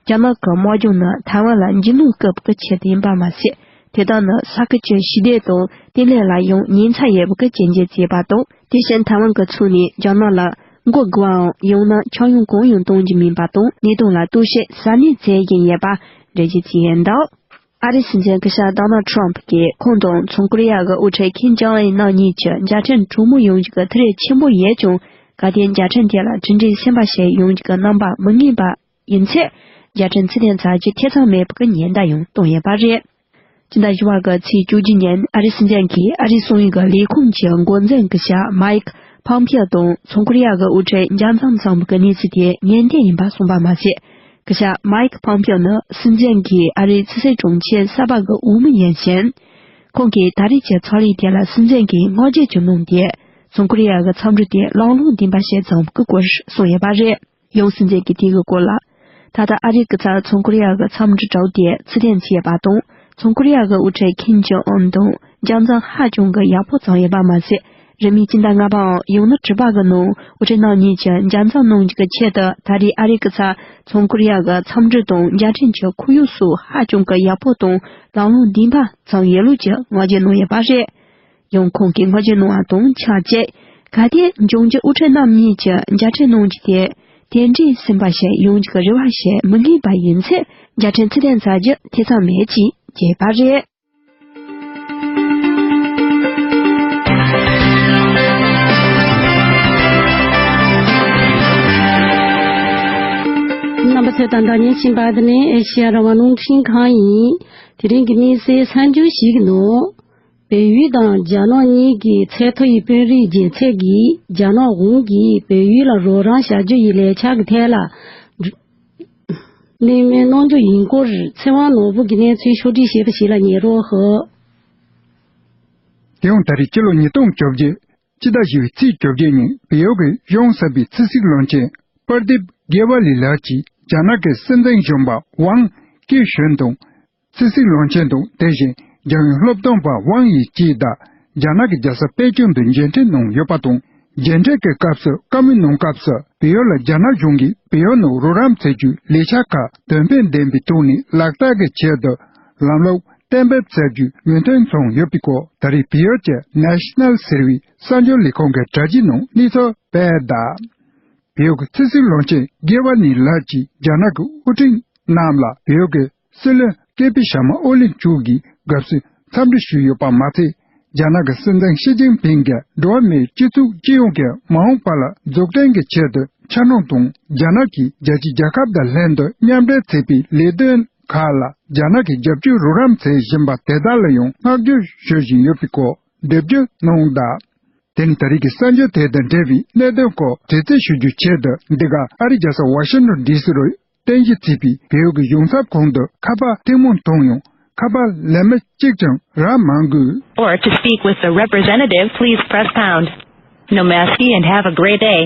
རྒྱ་ནག་གི་དམག་སྦྱོང་ནི་ཐའེ་ཝན་ལ་འཇིགས་སྣང་སྐུལ་བའི་ཆེད་དུ་ཡིན་པ་མ་ཟད། དེ་དག་ནི་ས་ཁུལ་གྱི་ཞི་བདེ་དང་བརྟན་ལྷིང་ལ་ཡང་ཉེན་ཚབས་ཡོད་པའི་རྐྱེན་གྱིས་བྱས་པ་དང་། དེ་བཞིན་ཐའེ་ཝན་གྱི་ཕྱོགས་ནས་རྒྱ་ནག་ལ་མགོ་སྒུར་བའམ་ཡང་ན་ཆང་ཡང་གང་ཡང་གཏོང་རྒྱུ་མིན་པ་དང་། གནད་དོན་ལ་ལྟོ་བཤད་གཟབ་ནན་བྱེད་བཞིན་ཡོད་པ་འགྲེལ་བརྗོད་བྱས་ཡོད་འདུག་ཨ་རིའི་སྲིད་འཛིན་སྐུ་ཞབས་ཌོ་ནལ་ཌི་ཊརམ་ཕུ་གིས་ཁོང་དང་མཚོ་ཀོ་རི་ཡ་གི་དབུ་ཁྲིད་ཁིམ་ཇོང་ཨུན་རྣམ་གཉིས་ཀྱི་མཇལ་འཕྲད་གྲོས་མོལ་ཡོང་རྒྱུ་གི་ཐུགས་རེ་ཆེན་པོ་ཡོད་ཀྱང་། གལ་ཏེ་མཇལ་འཕྲད་དེ་ལ་གྲུབ་འབྲས་ཕྱིན་པ་ཞིག་ཡོང་རྒྱུ་གི་རྣམ་པ་མི་རྙེད་པ་ཡིན་ཚེ། མཇལ་འཕྲད་ཚུལ་ལྡན་བྱ་རྒྱུ་ཐེ་ཚོམ་མེད་པའི་ཉེན་བརྡ་ཡང་བཏང་ཡོད་པ་རེད། སྤྱི་ཟླ་བཞི་པ་གི་ཚེས་བཅུ་གཅིག་ཉིན་ཨ་རིའི་སྲིད་འཛིན་གྱིས་ཨ་རིའི་གསང་བའི་ལས་ཁུངས་ཀྱི་འགོ་འཛིན་སྐུ་ཞབས་མའིག་ཕོམ་པིའོ་དང་མཚོ་ཀོ་རི་ཡ་གི་དབུ་ཁྲིད་མཇལ་འཛོམས་བྱུང་བའི་གནས་ཚུལ་དེ་ངེས་གཏན་ཡིན་པ་གསུངས་པ་མ་ཟད། སྐུ་ཞབས་མའིག་ཕོམ་པིའོ་ནི་སྲིད་འཛིན་གྱིས་ཨ་རིའི་ཕྱི་སྲིད་དྲུང་ཆེ་གསར་པ་གི་འོས་མི་ཡིན་ཞིང་། ཁོང་གིས་ད་རེས་ཀྱི་ཚོགས་ལས་དེ་ལ་སྲིད་འཛིན་གྱི་བསྔགས་བརྗོད་ཀྱི་གནང་སྟེ། མཚོ་ཀོ་རི་ཡ་གི་འཚམས་འདྲི་དེ་ལམ་ལྷོང་ལྡན་པ་ཞིག་བྱུང་བའི་སྐོར་གསུངས་ཡོད་པ་རེད། ཡང་སྲིད་འཛིན་གྱིས་དེའི་སྐོར་ལ། ད་ལྟ་ཨ་རི་གི་ཚབ་མཚོ་ཀོ་རི་ཡ་གི་འཚམས་འདྲི་གྲོས་དེ་ཚུལ་ལྡན་བྱས་པ་དང་། མཚོ་ཀོ་རི་ཡ་གི་དབུ་ཁྲིད་ཁིམ་ཇོང་ཨུན་དང་མཇལ་འཛོམས་ཧ་ཅང་གི་ཡག་པོ་བྱུང་ཡོད་པ་མ་ཟད། རིང་མིན་སྤྱི་ཟླ་ལྔ་པའམ་ཡང་ན་དྲུག་པ་གི་ནང་དབུ་ཁྲིད་རྣམ་གཉིས་ཀྱིས་མཇལ་འཛོམས་གནང་རྒྱུ་གི་ཆེད་དུ། ད་རེས་ཨ་རི་གི་ཚབ་མཚོ་ཀོ་རི་ཡ་གི་འཚམས་འདྲི་དང་མཇལ་འཕྲད་ཀྱི་ཁོར་ཡུག་སོགས་ཧ་ཅང་གི་ཡག་པོ་དང་ལམ་ལྷོང་ལྡན་པ་བྱུང་ཡོད་ལུགས་ཀྱི་བསྔགས་བརྗོད་གནང་ཡོད་པ་རེད། ཡང་ཁོང་གིས་བསྔགས་བརྗོད་གནང་བ་དང་ཆབས་ཅིག་གལ་ཏེ་འབྱུང་འགྱུར་དབུ་ཁྲིད་རྣམ་གཉིས་ཀྱི་མཇལ་འཕྲད་གནང་རྒྱུ་དེ་དེ་འདྲའི་ཕྱིན་པ་ཞིག་ཡོང་རྒྱུ་གི་རེ་བ་ཞིག་མི་རྙེད་པ་ཡིན་ཚེ། མཇལ་འཕྲད་ཚུལ་ལྡན་བྱ་རྒྱུ་ཐེ་ཚོམ་མེད་ཅེས་བརྗོད་པ་རེད། རྣམ་པ་ཚོས་ད་ལྟ་ཉན་བཞིན་པ་འདི་ནི་ཨེ་ཤེ་ཡ་རང་དབང་རླུང་འཕྲིན་ཁང་ཡིན། དེ་རིང་གི་གནས་ཚུལ་གསར་འགྱུར་ཞིག་གི་ནང་། བལ་ཡུལ་དང་རྒྱ་ནག་གཉིས་ཀྱི་ཚད་མཐོའི་དཔོན་རིགས་སྒྱུ་རྩལ་གྱིས་རྒྱ་ནག་གཞུང་གིས་བལ་ཡུལ་ལ་རོགས་རམ་བྱ་རྒྱུ་ཡི་ལས་འཆར་གྱི་ཐད་ལ་གླེང་མོལ་གནང་རྒྱུ་ཡིན་སྐོར། ཚེ་དབང་ནོར་བུ་གིས་གནས་ཚུལ་ཕྱོགས་སྒྲིག་བྱས་པ་ཞིག་ལ་ཉན་རོགས་ཞུ། དེའང་ད་རེས་སྤྱི་ལོ་ཉིས་སྟོང་བཅོ་བརྒྱད། སྤྱི་ཟླ་བཞི་པའི་ཚེས་བཅོ་བརྒྱད་ཉིན་བལ་ཡུལ་གྱི་གཞུང་གསར་པའི་ཕྱི་སྲིད་བློན་ཆེན་པར་དིབ་གེ་ཝ་ལི་ལགས་ཀྱིས་རྒྱ་ནག་གི་སྲིད་འཛིན་གཞོན་པ་ཝང་ཀི་ཤུན་དང་། ཕྱི་སྲིད་བློན་ཆེན་དང་། དེ་བཞིན་རྒྱལ་ཡོངས་སློབ་སྟོན་པ་ཝང་ཡི་ཅི་དང་རྒྱ་ནག་གི་རྒྱལ་ས་པེ་ཅིང་དུ་མཇལ་འཕྲད་གནང་ཡོད་པ་དང་། མཇལ་འཕྲད་ཀྱི་སྐབས་སུ་བཀའ་མོལ་གནང་སྐབས་སུ། བལ་ཡུལ་ལ་རྒྱ་ནག་གཞུང་གིས་བལ་ཡུལ་ནང་རོགས་རམ་བྱེད་རྒྱུའི་ལས་འཆར་ཁག་དོན་ཕན་ལྡན་པའི་ཐོག་ནས་ལག་བསྟར་གྱི་ཆེད་དུ་ལམ་ལུགས་གཏན་འབེབས་བྱ་རྒྱུའི་མོས་མཐུན་བྱུང་ཡོད་པའི་སྐོར། ད་རེས་བལ་ཡུལ་གྱི་ནེ་ཤ་ནལ་ཟེར་བའི་གསར་འགྱུར་ལས་ཁང་གི་དྲ་རྒྱའི་ནང་གནས་ཚུལ་སྤེལ་གདའ། བལ་ཡུལ་གྱི་ཕྱི་སྲིད་བློན་ཆེན་གེ་ཝ་ནི་ལགས་ཀྱིས་རྒྱ་ནག་གི་དབུ་ཁྲིད་རྣམས་ལ་བལ་ཡུལ་གྱི་སྲིད་བློན་ཀེ་པི་ཤར་མ་ཨོ་ལིན་མཆོག་གིས་དགའ་བསུའི་འཚམས་འདྲི་ཞུས་ཡོད་པ་མ་ཚད། རྒྱ་ནག་གི་སྲིད་འཛིན་ཞི་ཅིན་ཕིང་གིས་འགྲོ་བ་མིའི་སྤྱི་ཚོགས་སྤྱི་ཡོངས་ཀྱི་མ་འོངས་པ་ལ་འཛུགས་སྐྲུན་གྱི་ཆེད་དུ་འཆར་སྣང་དང་། རྒྱ་ནག་གིས་རྒྱལ་སྤྱིའི་རྒྱལ་ཁབ་དང་ལྷན་དུ་མཉམ་འབྲེལ་བྱེད་པའི་ལས་དོན་ཁག་ལ་རྒྱ་ནག་གིས་རྒྱབ་སྐྱོར་རོགས་རམ་བྱེད་བཞིན་པ་དེ་དག་ལ་ཡང་བསྔགས་བརྗོད་ཞུ་བཞིན་ཡོད་པའི་སྐོར་འགྲེལ་བརྗོད་གནང་གདའ། དེ་ནི་ད་རེས་ཀྱི་གསར་འགྱུར་དེ་དང་འབྲེལ་བའི་གནད་དོན་སྐོར་དྲི་རྩད་ཞུ་རྒྱུའི་ཆེད་དུ། འདི་ག་ཨ་རིའི་རྒྱལ་ས་ཝ་ཤིང་ཊོན་ཌི་སི་རུ་རྟེན་གཞི་བྱས་པའི་བལ་ཡུལ་གྱི་གཞུང་ཚབ་ཁང་དུ་ཁ་པར་ཐུན་མོང་གཏོང་ཡང་། ཁ་པར་ལན་མི་གཅིག་ཀྱང་རག་མ་དགོས། Or to speak with the representative, please press pound. Nomaski and have a great day.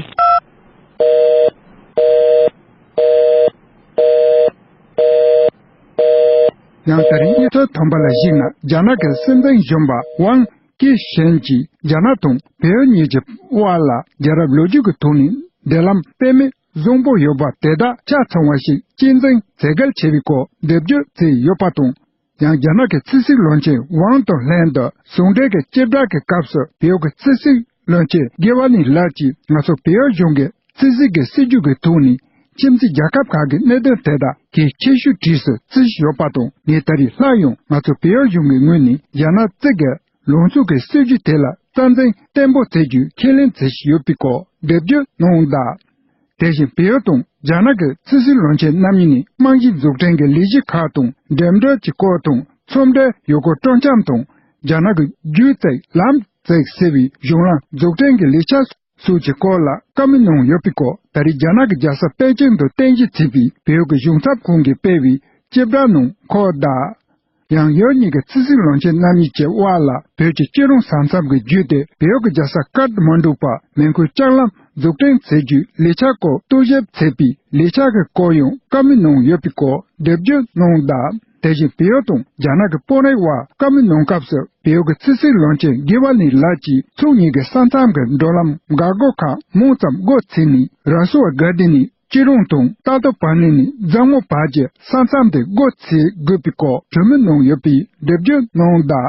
ཡང་ད་རེས་གནས་ཚུལ་ཐོན་པ་ལ་གཞིགས་ན། རྒྱ་ནག་གི་སྲིད་འཛིན་གཞོན་པ་ཝང་ཀི་ཤན་གྱིས་རྒྱ་ནག་དང་བལ་ཡུལ་གཉིས་ཀྱི་དབར་ལ་རྒྱལ་རབས་ལོ་རྒྱུས་ཀྱི་ཐོག་ནས་འབྲེལ་ལམ་དཔེ་མེད་ བཟང་པོ་ཡོད་པ་དེ་དག་ཆ་ཚང་བ་ཞིག་གཅེས་འཛིན་བྱེད་གལ་ཆེ་བའི་སྐོར་འགྲེལ་བརྗོད་བྱས་ཡོད་པ་དང་། ཡང་རྒྱ་ནག་གི་ཕྱི་སྲིད་བློན་ཆེན་ཝང་དང་ལྷན་དུ་ཟུང་འབྲེལ་གྱི་སྐྱིད་སྒྲ་གི་སྐབས་སུ་བལ་ཡུལ་གྱི་ཕྱི་སྲིད་བློན་ཆེན་གྷི་ཝ་ནི་ལགས་ཀྱིས་ང་ཚོ་བལ་ཡུལ་གཞུང་གི་ཕྱི་སྲིད་ཀྱི་སྲིད་ཇུས་ཀྱི་ཐོག་ནས་ཁྱིམ་མཚེས་རྒྱལ་ཁབ་ཁག་གི་གནད་དོན་དེ་དག་གལ་ཆེ་ཤོས་གྲས་སུ་བརྩི་བཞིན་ཡོད་པ་དང་། ངས་ད་རེས་སླར་ཡང་ང་ཚོ་བལ་ཡུལ་གཞུང་གི་ངོས་ནས་རྒྱ་ནག་གཅིག་གི་ལངས་ཕྱོགས་ཀྱི་སྲིད་ཇུས་དེ་ལ་རྩ་འཛིན་བརྟན་པོ་བྱེད་རྒྱུའི་ཁས་ལེན་བྱེད་བཞིན་ཡོད་པའི་སྐོར་འགྲེལ་བརྗོད་གནང་གདའ། དེ་བཞིན་བལ་ཡུལ་དང་རྒྱ་ནག་གི་ཕྱི་སྲིད་བློན་ཆེན་རྣམ་གཉིས་ནས་རྨང་གཞི་འཛུགས་སྐྲུན་གྱི་ལས་གཞི་ཁག་དང་འགྲིམ་འགྲུལ་གྱི་སྐོར་དང་། ཚོང་འབྲེལ་ཡུལ་སྐོར་སྤྲོ་འཆམ་དང་། རྒྱ་ནག་གི་རྒྱུད་བརྩེགས་ལམ་བརྩེགས་ཟེར་བའི་གཞུང་ལམ་འཛུགས་སྐྲུན་གྱི་ལས་འཆར་སོགས་ཀྱི་སྐོར་ལ་བཀའ་མོལ་གནང་ཡོད་པའི་སྐོར་ད་རེས་རྒྱ་ནག་གི་རྒྱལ་ས་པེ་ཅིང་དུ་རྟེན་གཞི་བྱས་པའི་བལ་ཡུལ་གྱི་གཞུང་ཚབ་ཁང་གིས་སྤེལ་བའི་སྐྱིད་སྒྲ་ནང་འཁོད་གདའ། ཡང་ཡུལ་གཉིས་ཀྱི་ཕྱི་སྲིད་བློན་ཆེན་རྣམ་གཉིས་ཀྱི་དབར་ལ་བོད་ཀྱི་སྐྱིད་གྲོང་ས་མཚམས་ཀྱི་བརྒྱུད་དེ་བལ་ཡུལ་གྱི་རྒྱལ་ས་ཀར་ཐ་མན་ཌུ་བར་མེ་འཁོར་ལྕགས་ལམ་འཛུགས་སྐྲུན་བྱེད་རྒྱུའི་ལས་འཆར་སྐོར་རྟོག་ཞིབ་བྱེད་པའི་ལས་འཆར་གྱི་སྐོར་ཡང་བཀའ་མོལ་གནང་ཡོད་པའི་སྐོར་འགྲེལ་བརྗོད་གནང་གདའ། དེ་བཞིན་བལ་ཡུལ་དང་རྒྱ་ནག་གི་དཔོན་རིགས་དབར་བཀའ་མོལ་གནང་སྐབས་སུ་བལ་ཡུལ་གྱི་ཕྱི་སྲིད་བློན་ཆེན་གྷི་ཝ་ནི་ལགས་ཀྱིས་ཕྱོགས་གཉིས་ཀྱི་ས་མཚམས་ཀྱི་འགྲོ་ལམ་འགག་སྒོ་ཁག་མང་ཙམ་སྒོ་ཕྱེ་ནས་ར་སུ་ཝ་གྷ་ཏི་ནས་ཅི་རོང་དང་ཏ་ཏོ་པ་ནི་ནས་རྫ་མོ་བར་གྱི་ས་མཚམས་དེ་སྒོ་ཕྱེ་དགོས་པའི་སྐོར་གྲོས་མོལ་གནང་ཡོད་པའི་འགྲེལ་བརྗོད་གནང་གདའ།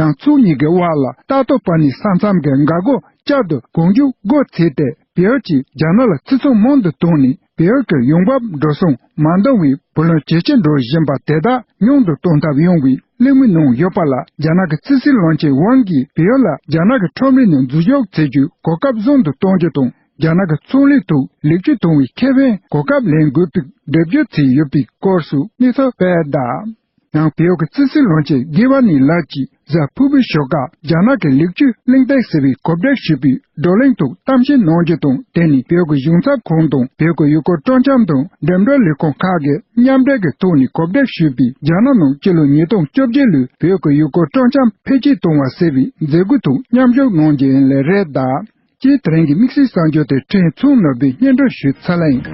ཡང་ཕྱོགས་གཉིས་ཀྱི་དབར་ལ་ཏ་ཏོ་པ་ནི་ས་མཚམས་ཀྱི་འགག་སྒོ་བསྐྱར་དུ་གང་མགྱོགས་སྒོ་ཕྱེ་སྟེ་བལ་ཡུལ་གྱིས་རྒྱ་ནག་ལ་ཕྱིར་ཚོང་མང་དུ་བཏང་ནས་བལ་ཡུལ་གྱི་ཡོང་འབབ་འགྲོ་སོང་མ་འདང་བའི་བུ་ལོན་ཇེ་ཆེ་འགྲོ་བཞིན་པ་དེ་དག་ཉུང་དུ་གཏོང་ཐབས་ཡོང་བའི་གླེང་མོལ་གནང་ཡོད་པ་ལ་རྒྱ་ནག་གི་ཕྱི་སྲིད་བློན་ཆེན་ཝང་གིས་བལ་ཡུལ་ལ་རྒྱ་ནག་གི་ཁྲོམ་རའི་ནང་འཛུལ་ཞུགས་བྱེད་རྒྱུའི་གོ་སྐབས་བཟང་དུ་གཏོང་རྒྱུ་དང་། རྒྱ་ནག་གི་ཚོང་ལས་ཐོག་ལེགས་བཅོས་གཏོང་བའི་ཁེ་ཕན་གོ་སྐབས་ལེན་དགོས་པའི་འགྲེལ་བརྗོད་བྱས་ཡོད་པའི་སྐོར་སུ་གནས་ཚུལ་སྤེལ་གདའ། ཡང་བལ་ཡུལ་གྱི་ཕྱི་སྲིད་བློན་ཆེན་གྷི་ཝ་ནི་ལགས་ཀྱིས་གཟའ་ཕུར་བུའི་ཞོགས་ཀ་རྒྱ་ནག་གི་ལེགས་བཅོས་གླེང་སྟེགས་ཟེར་བའི་གོ་སྒྲིག་ཞུས་པའི་བགྲོ་གླེང་ཐོག་གཏམ་བཤད་གནང་རྒྱུ་དང་། དེ་ནི་བལ་ཡུལ་གྱི་གཞུང་ཚབ་ཁང་དང་བལ་ཡུལ་གྱི་ཡུལ་སྐོར་སྤྲོ་འཆམ་དང་འགྲིམ་འགྲུལ་ལས་ཁུངས་ཁག་གིས་མཉམ་འབྲེལ་གྱི་ཐོག་ནས་གོ་སྒྲིག་ཞུས་པའི་རྒྱ་ནག་ནང་སྤྱི་ལོ་ཉིས་སྟོང་བཅོ་བརྒྱད་ལོའི་བལ་ཡུལ་གྱི་ཡུལ་སྐོར་སྤྲོ་འཆམ་འཕེལ་རྒྱས་གཏོང་བ་ཟེར་བའི་མཛད་སྒོའི་ཐོག་མཉམ་ཞུགས་གནང་རྒྱུ་ཡིན་ལེ་རེད་གདའ། སྤྱིར་དེ་རིང་གི་དམིགས་བསལ་གསར་འགྱུར་དེ་ཕྲན་ཚོགས་ནོར་བུས་སྙན་སྒྲོན་ཞུས་ཚར་ལ་ཡིན།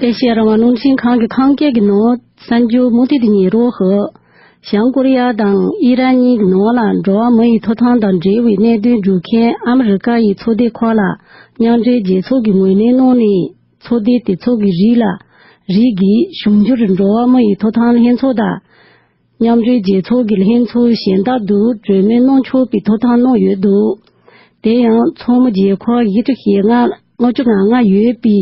ཨེ་ཤེ་ཡ་རང་དབང་རླུང་འཕྲིན་ཁང་གི་ཁམས་སྐད་ཀྱི་ནང་གསར་འགྱུར་མུ་མཐུད་དུ་ཉན་རོགས་ཞུ། བྱང་ཀོ་རི་ཡ་དང་ཨི་རན་གཉིས་ཀྱི་ནང་ལ་འགྲོ་བ་མི་ཡི་ཐོབ་ཐང་དང་འབྲེལ་བའི་གནད་དོན་སྒྲུབ་མཁན་ཨ་མི་རི་ཀ་ཡི་ཚོགས་སྡེ་ཁག་ལ་མཉམ་འབྲེལ་རྒྱལ་ཚོགས་ཀྱིས་ངོས་ལེན་གནང་ནས། ཚོགས་སྡེ་དེ་ཚོ་གི་རིགས་ལ། རིགས་ཀྱི་འབྱུང་འགྱུར་འགྲོ་བ་མི་ཡི་ཐོབ་ཐང་ལྷན་ཚོགས་དང་། མཉམ་འབྲེལ་རྒྱལ་ཚོགས་ཀྱི་ལྷན་ཚོགས་གཞན་དག་ཏུ་གྲོས་མོལ་གནང་ཆོག་པའི་ཐོབ་ཐང་གནང་ཡོད་འདུག་དེ་ཡང་ཚོགས་མི་རྒྱལ་ཁབ་བཞི་ཁྲི་ཞེ་ལྔ་ལྔ་བཅུ་ང་ལྔ་ཡོད་པའི་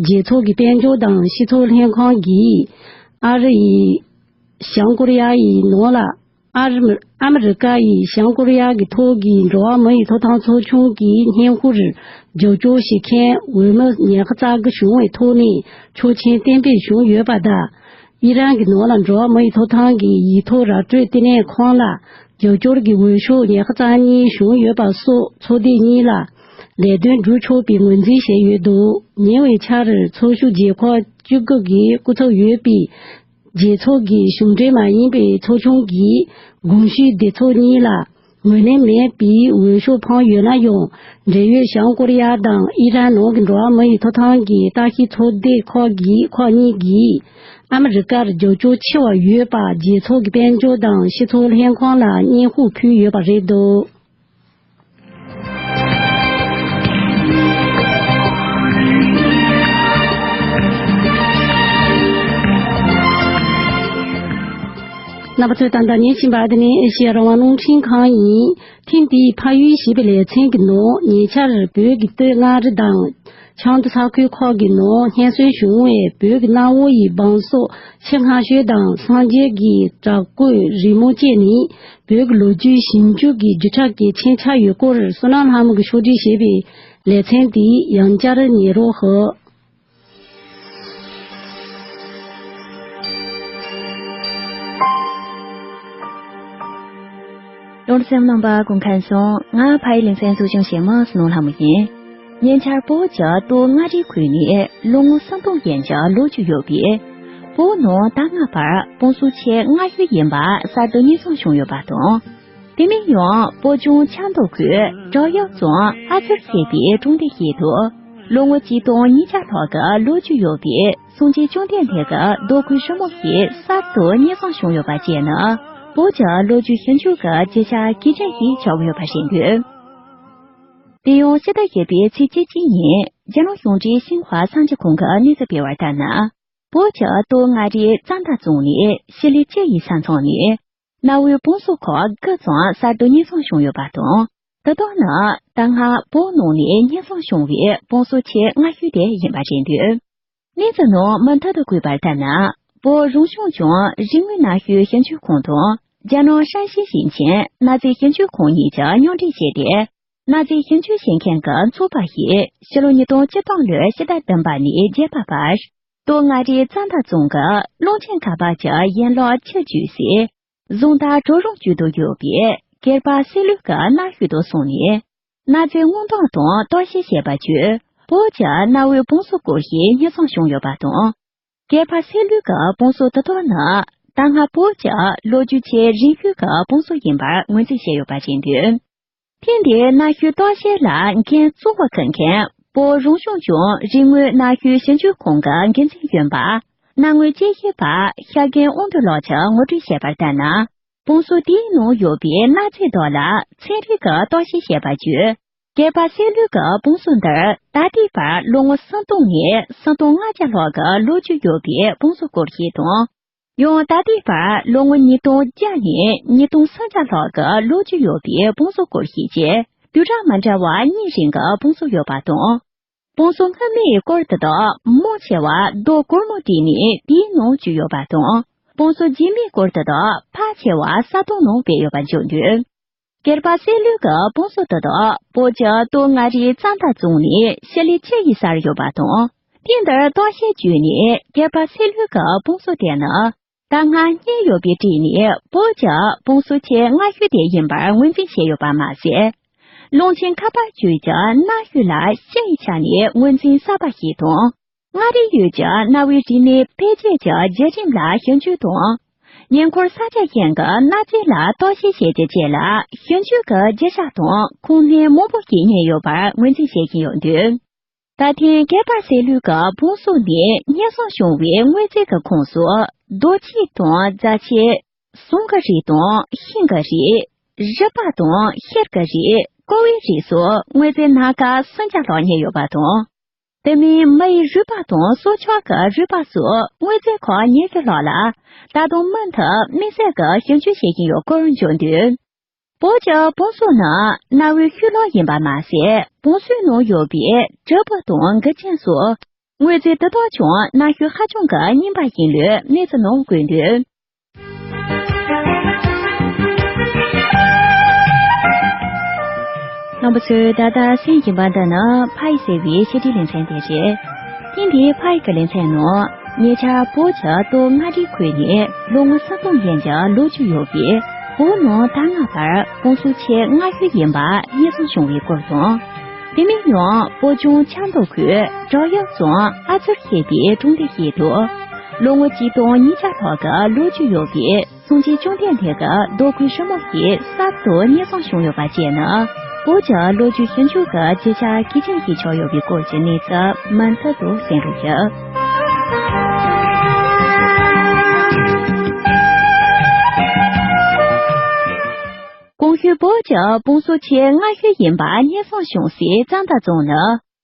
རྒྱལ་ཚོགས་ཀྱི་དཔལ་འབྱོར་དང་སྤྱི་ཚོགས་ལྷན་ཁང་གིས་ཨ་རི་ཡི་བྱང་ཀོ་རི་ཡ་ཡི་ནང་ལ། ཨ་རི་ཨ་མི་རི་ཀ་ཡིས་བྱང་ཀོ་རི་ཡ་གི་ཐོག་གི་འགྲོ་བ་མི་ཡི་ཐོབ་ཐང་ཚོགས་ཆུང་གི་སྙན་ཞུར་རྒྱབ་སྐྱོར་བྱེད་མཁན་འོས་མི་ཉི་ཤུ་རྩ་དགུ་བྱུང་བའི་ཐོག་ནས་ཆོག་མཆན་གཏན་འབེབས་བྱུང་ཡོད་པ་དང་། ཨི་རན་གྱི་ནང་ལ་འགྲོ་བ་མི་ཡི་ཐོབ་ཐང་གི་ཡིག་ཐོག་ར་སྤྲོད་ལྟེ་གནས་ཁང་ལ་རྒྱབ་སྐྱོར་གྱི་འོས་ཤོག་ཉི་ཤུ་རྩ་གཉིས་བྱུང་ཡོད་པ་སོགས་ཚོགས་སྡེ་གཉིས་ལ་ལས་དོན་སྒྲུབ་ཆོག་པའི་ངོས་འཛིན་བྱས་ཡོད་འདུག་ཉེ་བའི་ཆར་ཚོགས་ཞུགས་རྒྱལ་ཁབ་བཅུ་དགུ་གི་སྐུ་ཚབ་ཡོད་པའི་རྒྱལ་ཚོགས་ཀྱི་གཞུང་འབྲེལ་མ་ཡིན་པའི་ཚོགས་ཆུང་གིས་གོང་ཞུས་སྡེ་ཚོགས་གཉིས་ལ་ངོས་ལེན་མེད་པའི་འོས་ཤོག་འཕངས་ཡོད་ན་ཡང་། འབྲེལ་ཡོད་བྱང་ཀོ་རི་ཡ་དང་ཨི་རན་ནང་གི་འགྲོ་བ་མི་ཡི་ཐོབ་ཐང་གི་ལྟ་ཞིབ་ཚོགས་སྡེ་ཁག་གི་ཁག་གཉིས་ཀྱིས་ཨ་མི་རི་ཀར་རྒྱབ་སྐྱོར་ཆེ་བ་ཡོད་པ་རྒྱལ་ཚོགས་ཀྱི་དཔལ་འབྱོར་དང་སྤྱི་ཚོགས་ལྷན་ཁང་ལ་སྙན་ཞུ་ཕུལ་ཡོད་པ་རེད་འདུག་རྣམ་པ་ཚོས་ད་ལྟ་ཉན་བཞིན་པ་འདི་ནི་ཨེ་ཤེ་ཡ་རང་དབང་རླུང་འཕྲིན་ཁང་ཡིན། ཐེངས་འདིའི་ཕ་ཡུལ་ཞེས་པའི་ལེ་ཚན་གྱི་ནང་ཉེ་ཆར་བོད་ཀྱི་སྟོད་མངའ་རིས་དང་ཆབ་མདོ་ས་ཁུལ་ཁག་གི་ནང་སྙན་སེང་བྱུང་བའི་བོད་ཀྱི་གནའ་བོ་ཡི་བང་སོ་ཆེས་སྔ་ཤོས་དང་སངས་རྒྱས་ཀྱི་བྲག་བརྐོས་རི་མོ་བཅས་ནི། བོད་ཀྱི་ལོ་རྒྱུས་ཞིབ་འཇུག་གི་བརྒྱུད་ཕྲག་གལ་ཆེན་ཆགས་ཡོད་སྐོར་བསོད་ནམས་ལྷ་མོ་གིས་ཕྱོགས་སྒྲིག་བྱས་པའི་ལེ་ཚན་དེ་ཡང་བསྐྱར་ཉན་རོགས་ཞུ། རླུང་འཕྲིན་གསན་མཁན་རྣམ་པ་སྐུ་ཁམས་བཟང་། ང་ཕ་ཡུལ་གླིང་ཚན་ཚོགས་ཆུང་གཞན་མ་བསོད་ནམས་ལྷ་མོ་ཡིན། ཉེ་ཆར་བོད་ཀྱི་སྟོད་མངའ་རིས་ཁུལ་ནས་ལོ་ངོ་སུམ་སྟོང་ཡན་ཆད་ལོ་རྒྱུས་ཡོད་པའི་བོད་ནང་ད་སྔ་བར་བང་སོ་ཆེས་སྔ་ཤོས་ཡིན་པ་གསར་དུ་རྙེད་སོང་བྱུང་ཡོད་པ་དང་། དེ་མིན་ཡང་བོད་ལྗོངས་ཆབ་མདོ་ཁུལ་བྲག་གཡབ་རྫོང་ཨ་ཙར་ཟེར་བའི་གྲོང་སྡེ་ཞིག་ཏུ་ལོ་ངོ་གཅིག་སྟོང་ཉིས་བརྒྱ་ལྷག་གི་ལོ་རྒྱུས་ཡོད་པའི་སངས་རྒྱས་བཅོམ་ལྡན་འདས་ཀྱི་རྡོ་བརྐོས་ཞུ་མོ་ཞིག་གསར་དུ་རྙེད་སོང་བྱུང་ཡོད་པ་བཅས་ནི། བོད་ཀྱི་ལོ་རྒྱུས་ཞིབ་འཇུག་གི་བརྗོད་བྱ་གལ་ཆེན་ཞིག་ཆགས་ཡོད་པ་རེད་འདུག་དེ་ཡང་ཕྱི་ཟླ་བཞི་པའི་ཚེས་བཅུ་གཅིག་ཉིན་རྒྱ་ནག་གཞུང་འབྲེལ་ཤིན་ཧྭ་གསར་འགྱུར་ཁང་གིས་གནས་ཚུལ་སྤེལ་བར་ལྟར་ན། བོད་ཀྱི་སྟོད་མངའ་རིས་རྩ་མདའ་རྫོང་ནས་ཞི་ལི་ཅི་ཡི་ས་མཚམས་ནས། གནའ་བོའི་བང་སོ་ཁག་དགུ་ཙམ་གསར་དུ་གཉེར་སྐྱོང་བྱུང་ཡོད་པ་དང་། དེ་དག་ནི་ད་སྔ་བོད་ནང་ནས་གཉེར་སྐྱོང་བྱུང་བའི་བང་སོ་ཆེས་སྔ་ཤོས་དེ་ཡིན་པ་རེད་འདུག་གནས་ཚུལ་ནང་མུ་མཐུད་དུ་བཀོད་པར་ལྟར་ན། བོད་རང་སྐྱོང་ལྗོངས་རིག་དངོས་གནའ་ཤུལ་ཞིབ་འཇུག་ཁང་དང་། རྒྱ་ནག་ཧྲན་ཞི་ཞིང་ཆེན་གནའ་རྫས་ཞིབ་འཇུག་ཁང་གཉིས་ཀྱིས་མཉམ་འབྲེལ་བྱས་ཏེ། གནའ་རྫས་ཞིབ་འཇུག་བྱེད་མཁན་གྱི་ཚོགས་པ་ཞིག་ཕྱི་ལོ་ཉིས་སྟོང་བཅུ་སྟོང་ལོའི་ཕྱི་ཟླ་བདུན་པ་ནས་བརྒྱད་པ་བར། སྟོད་མངའ་རིས་རྩ་མདའ་རྫོང་གི་ཀློང་ཆེན་ཁ་པར་གྱི་ཡན་ལག་ཆུ་བརྒྱུད་སའི་གཟུངས་ཐར་གྲོག་རོང་བརྒྱུད་དུ་ཡོད་པའི་སྐེད་པ་སེ་ལུས་ཀྱི་གནའ་ཤུལ་དུ་སོང་ནས། གནའ་རྫས་སྔོག་འདོན་དང་བརྟག་དཔྱད་བྱས་པ་བརྒྱུད། བོད་ཀྱི་གནའ་བོའི་བང་སོ་སྐོར་ཞིག་གཉེར་སྐྱོང་བྱུང་ཡོད་པ་དང་། སྐེད་པ་སེ་ལུས་ཀྱི་བང་སོ་དེ་དག་ནི་ད་སྔ་བོད་ཀྱི་ལོ་རྒྱུས་ཆེས་རིང་ཤོས་ཀྱི་བང་སོ་ཡིན་པར་ངོས་འཛིན་བྱས་ཡོད་པ་རེད་འདུག་ཐེངས་འདིའི་གནའ་ཤུལ་བརྟག་དཔྱད་ལ་འགན་གཙོ་བོ་འཁུར་མཁན་བོད་རང་སྐྱོང་ལྗོངས་རིག་དངོས་གནའ་ཤུལ་ཞིབ་འཇུག་ཁང་གི་འགན་འཛིན་གཞོན་པ་གནའ་དངོས་དཔྱད་ཞིབ་པ་ཤཱཀྱའི་དབང་འདུས་ལགས་ཀྱིས་ངོ་སྤྲོད་བྱས་པར་ལྟར་ན། བང་སོ་དེའི་ནང་ཡོད་པའི་གནའ་རྫས་དག་ལ་ཚན་རིག་གི་བརྟག་དཔྱད་བྱས་པ་བརྒྱུད། སྐེད་པ་སེ་ལུས་ཀྱི་བང་སོ་འདིར་ད་ལྟའི་བར་ལོ་ངོ་སུམ་སྟོང་ནས་སུམ་སྟོང་ལྔ་བརྒྱ་ལྷག་གི་ལོ་རྒྱུས་ཡོད་པའི་བང་སོ་སྐོར་ཞིག་དང་། ཡང་ད་ལྟའི་བར་ལོ་ངོ་ཉིས་སྟོང་བརྒྱ་ནས་ཉིས་སྟོང་སུམ་བརྒྱ་ལྷག་གི་ལོ་རྒྱུས་ཡོད་པའི་བང་སོ་སྐོར་ཞིག་བཅས་དུས་རབས་མི་འདྲ་བ་གཉིས་རིང་གི་བང་སོ་ཡོད་པ་དང་། བང་སོ་སྔ་མའི་སྐོར་དེ་དག་མང་ཆེ་བ་རྡོ་གུར་མོ་བྲིས་ནས་དེའི་ནང་བཅུག་ཡོད་པ་དང་། བང་སོ་རྗེས་མའི་སྐོར་དེ་དག་ཕལ་ཆེ་བ་ས་དོང་ནང་སྦས་ཡོད་པ་འཇོག་འདུག་སྐེད་པ་སེ་ལུས་ཀྱི་བང་སོ་དེ་དག་བོད་ཀྱི་སྟོད་མངའ་རིས་རྩ་མདའ་རྫོང་ནས་ཞི་ལི་ཅི་ཡི་སར་ཡོད་པ་དང་། དེ་འདིར་བརྟག་དཔྱད་བརྒྱུད་ནས་སྐེད་པ་སེ་ལུས་ཀྱི་བང་སོ་དེ་ནི། ད་སྔ་རྙེད་ཡོད་པའི་གྲས་ནས་བོད་ཀྱི་བང་སོ་ཆེས་སྔ་ཤོས་དེ་ཡིན་པར་ངོས་འཛིན་བྱས་ཡོད་པ་མ་ཟད། ཀློང་ཆེན་ཁ་པར་བརྒྱུད་ཀྱི་གནའ་ཤུལ་ལ་ཤུལ་ཡི་ཆ་ནས་ངོས་འཛིན་གསར་པ་ཞིག་དང་། མངའ་རིས་ཡུལ་གྱི་གནའ་བོའི་རིག་གནས་འཕེལ་རྒྱས་ཀྱི་བརྒྱུད་རིམ་ལ་ཞིབ་འཇུག་དང་། ཉེ་འཁོར་ས་ཆ་གཞན་གྱི་གནའ་རྫས་ལ་བརྟག་དཔྱད་བྱས་རྗེས་བཅས་ལ་ཞིབ་འཇུག་གི་རྒྱུ་ཆ་དང་ཁུངས་སྣེ་མང་པོ་ཞིག་རྙེད་ཡོད་པར་ངོས་འཛིན་བྱེད་བཞིན་ཡོད་འདུག་ད་ཐེངས་སྐེད་པ་སེ་ལུས་ཀྱི་བང་སོ་ནས་རྙེད་སོང་བྱུང་བའི་དངོས་རྫས་ཀྱི་ཁོངས་སུ་རྡོ་ཆས་དང་རྫ་ཆས། ཟངས་ཀྱི་རིགས་དང་ཤིང་གི་རིགས། རུས་པ་དང་གཤེར་གྱི་རིགས། ཀོ་བའི་རིགས་སོགས་དངོས་རྫས་སྣ་ཁ་སུམ་བརྒྱ་ལྷག་རྙེད་ཡོད་པ་དང་། དེ་མིན་མི་ཡི་རུས་པ་དང་སྲོག་ཆགས་ཀྱི་རུས་པ་སོགས་དངོས་རྫས་ཁག་ཉི་ཤུ་ལྷག་ལ་ད་དུང་མུ་མཐུད་དམིགས་བསལ་གྱི་ཞིབ་འཇུག་བྱེད་བཞིན་ཡོད་སྐོར་བརྗོད་འདུག་བོད་ཀྱི་བང་སོ་ནི་གནའ་བོའི་ཤུལ་ལུས་ཡིན་པ་མ་ཟད། བང་སོའི་ནང་ཡོད་པའི་དྲིལ་བུ་དང་མགུལ་ཆིངས་སོགས་དངོས་རྫས་དེ་དག་ཀྱང་གནའ་ཤུལ་ཧ་ཅང་གི་རྙིང་པ་ཡིན་ལུགས་གནས་ཚུལ་ནང་བཀོད་འདུག་རྣམ་པ་ཚོས་ད་ལྟ་གསན་བཞིན་པ་འདི་ནི་ཕ་ཡི་ཟེར་བའི་བཤད་སྒྲུང་ལེ་ཚན་དེ་རེད། ཐེངས་འདིའི་ཕ་ཡི་གི་ལེ་ཚན་ནང་ཉེ་ཆར་བོད་ཀྱི་སྟོད་མངའ་རིས་ཁུལ་ནས་ལོ་ངོ་སུམ་སྟོང་ཡན་གྱི་ལོ་རྒྱུས་ཡོད་པའི་བོད་ནང་ད་སྔ་བར་བང་སོ་ཆེས་སྔ་ཤོས་ཡིན་པ་རྙེད་སོང་བྱུང་བའི་སྐོར་དང་། དེ་མིན་ཡང་བོད་ལྗོངས་ཆབ་མདོ་ཁུལ་བྲག་གཡབ་རྫོང་ཨ་ཚུར་ཞེས་པའི་གྲོང་སྡེ་ཞིག་ཏུ་ལོ་ངོ་གཅིག་སྟོང་ཉིས་བརྒྱ་ལྷག་གི་ལོ་རྒྱུས་ཡོད་པའི་སངས་རྒྱས་བཅོམ་ལྡན་འདས་ཀྱི་རྡོ་བརྐོས་རི་མོ་ཞིག་གསར་དུ་རྙེད་སོང་བྱུང་ཡོད་པ་བཅས་ནི་བོད་ཀྱི་ལོ་རྒྱུས་ཞིབ་འཇུག་གི་རྒྱུ་ཆ་གལ་ཆེན་ཞིག་ཆགས་ཡོད་པའི་སྐོར་གྱི་གནས་ཚུལ་མུ་མཐུད་དུ་གསན་རོགས་ཞུ། གོང་ཞུས་བོད་ཀྱི་བང་སོ་ཆེས་སྔ་ཤོས་ཡིན་པ་རྙེད་སོང་བྱུང་སའི་རྩ་མདའ་རྫོང་ནི།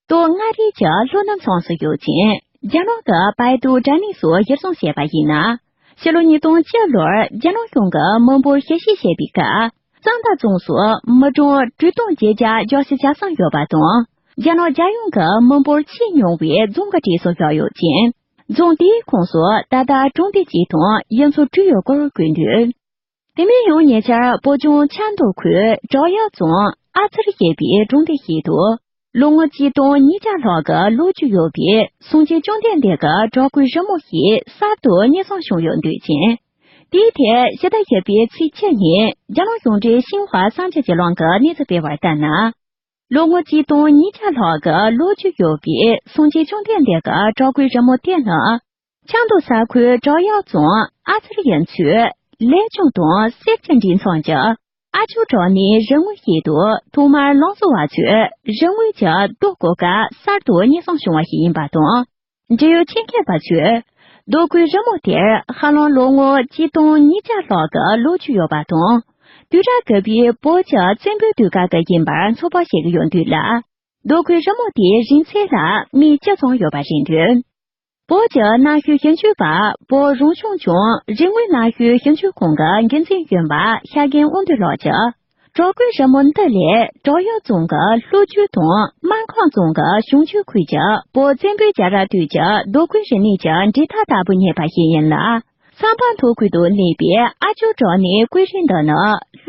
སྟོད་མངའ་རིས་ཀྱི་ལྷོ་ནུབ་མཚམས་སུ་ཡོད་ཅིང་། རྒྱ་ནག་གི་པའེ་ཏུའུ་དྲ་གནས་སུ་གཞིར་བཟུང་བྱས་པ་ཡིན་ན། ཕྱི་ལོ་ཉིས་སྟོང་བཅུ་ལོར་རྒྱ་ནག་གཞུང་གིས་མི་འབོར་ཞིབ་དཔྱད་བྱས་པའི་སྐབས། རྩ་མདའ་རྫོང་སུ་མི་གྲངས་དྲུག་སྟོང་བརྒྱད་བརྒྱ་བརྒྱད་ཅུ་གྱ་གསུམ་ཡོད་པ་དང་། རྒྱ་ནག་རྒྱལ་ཡོངས་ཀྱི་མི་འབོར་ཆེས་ཉུང་བའི་རྫོང་གི་གྲས་སུ་བཞག་ཡོད་ཅིང་། རྫོང་དེའི་ཁོངས་སུ་ད་ལྟ་གྲོང་སྡེ་གཅིག་དང་ཡུལ་ཚོ་དྲུག་ཡོད་སྐོར་བཀོད་འདུག་དེ་མིན་ཡང་ཉེ་ཆར་བོད་ལྗོངས་ཆབ་མདོ་ཁུལ་བྲག་གཡབ་རྫོང་ཨ་ཚུར་ཞེས་པའི་གྲོང་སྡེ་ཞིག་ཏུ། ལོ་ངོ་གཅིག་སྟོང་ཉིས་བརྒྱ་ལྷག་གི་ལོ་རྒྱུས་ཡོད་པའི་སངས་རྒྱས་བཅོམ་ལྡན་འདས་ཀྱི་བྲག་བརྐོས་རི་མོ་ཞིག་གསར་དུ་རྙེད་སོང་བྱུང་ཡོད་འདུག་ཅིང་། དེའི་ཐད་ཕྱི་ཟླ་བཞི་པའི་ཚེས་བཅུ་ཉིན་རྒྱ་ནག་གཞུང་འབྲེལ་ཤིན་ཧྭ་གསར་འགྱུར་བརྒྱུད་ལམ་གྱིས་གནས་ཚུལ་སྤེལ་བར་ལྟར་ན། ལོ་ངོ་གཅིག་སྟོང་ཉིས་བརྒྱ་ལྷག་གི་ལོ་རྒྱུས་ཡོད་པའི་སངས་རྒྱས་བཅོམ་ལྡན་འདས་ཀྱི་བྲག་བརྐོས་རི་མོ་དེ་ནི། ཆབ་མདོ་ས་ཁུལ་བྲག་གཡབ་རྫོང་ཨ་ཚུར་གཡུ་མཚོའི་ལས་ལྗོངས་དང་གསེར་གྱི་མགྲིན་ཚང་གི་ཨ་ཆུ་བྲག་མའི་རི་ངོས་ཤིག་ཏུ་ཐོག་མར་ལམ་བཟོ་བ་ཚོས་རི་ངོས་ཀྱི་རྡོ་བརྐོ་སྐབས་གསར་དུ་རྙེད་སོང་བྱུང་བ་ཞིག་ཡིན་པ་དང་། འབྲེལ་ཡོད་ཆེད་མཁས་པ་ཚོས་ རྡོ་བརྐོས་རི་མོ་དེར་ཧ་ལམ་ལོ་ངོ་ཆིག་སྟོང་ཉིས་བརྒྱ་ལྷག་གི་ལོ་རྒྱུས་ཡོད་པ་དང་། དུས་རབས་གི་བའི་བོད་ཀྱི་བཙན་པོའི་དུས་སྐབས་ཀྱི་ཡིན་པར་ཚོད་དཔག་བྱེད་ཀྱི་ཡོད་འདུག་ལ། རྡོ་བརྐོས་རི་མོ་དེའི་རིང་ཚད་ལ་མིག་ལྕི་ཙམ་ཡོད་པ་རེད་འདུག་བོད་ཀྱི་གནའ་ཤུལ་ཞིབ་འཇུག་པ། བོད་རང་སྐྱོང་ལྗོངས་རིག་དངོས་གནའ་ཤུལ་ཞིབ་འཇུག་ཁང་གི་འགན་འཛིན་གཞོན་པ་ཤཱཀྱའི་དབང་འདུས་ལགས་ཀྱིས། རྡོ་བརྐོས་རི་མོ་འདི་ལས་བྲག་གཡབ་རྫོང་གི་ལྷོ་རྒྱུད་དང་སྨར་ཁམས་རྫོང་གི་བྱང་རྒྱུད་ཁུལ་གྱི་བོད་བཙན་པོའི་རྒྱལ་རབས་དུས་ཀྱི་རྡོ་བརྐོས་རིག་གནས་ཀྱི་འབྲེལ་ཐག་ལྟ་བུ་རྙེད་པ་ཞིག་ཡིན་ལ། ས་འཕང་མཐོ་ཁུལ་དུ་གནས་པའི་ཨ་ཇོ་བྲག་སྣེའི་བརྐོས་རིས་འདི་ནི་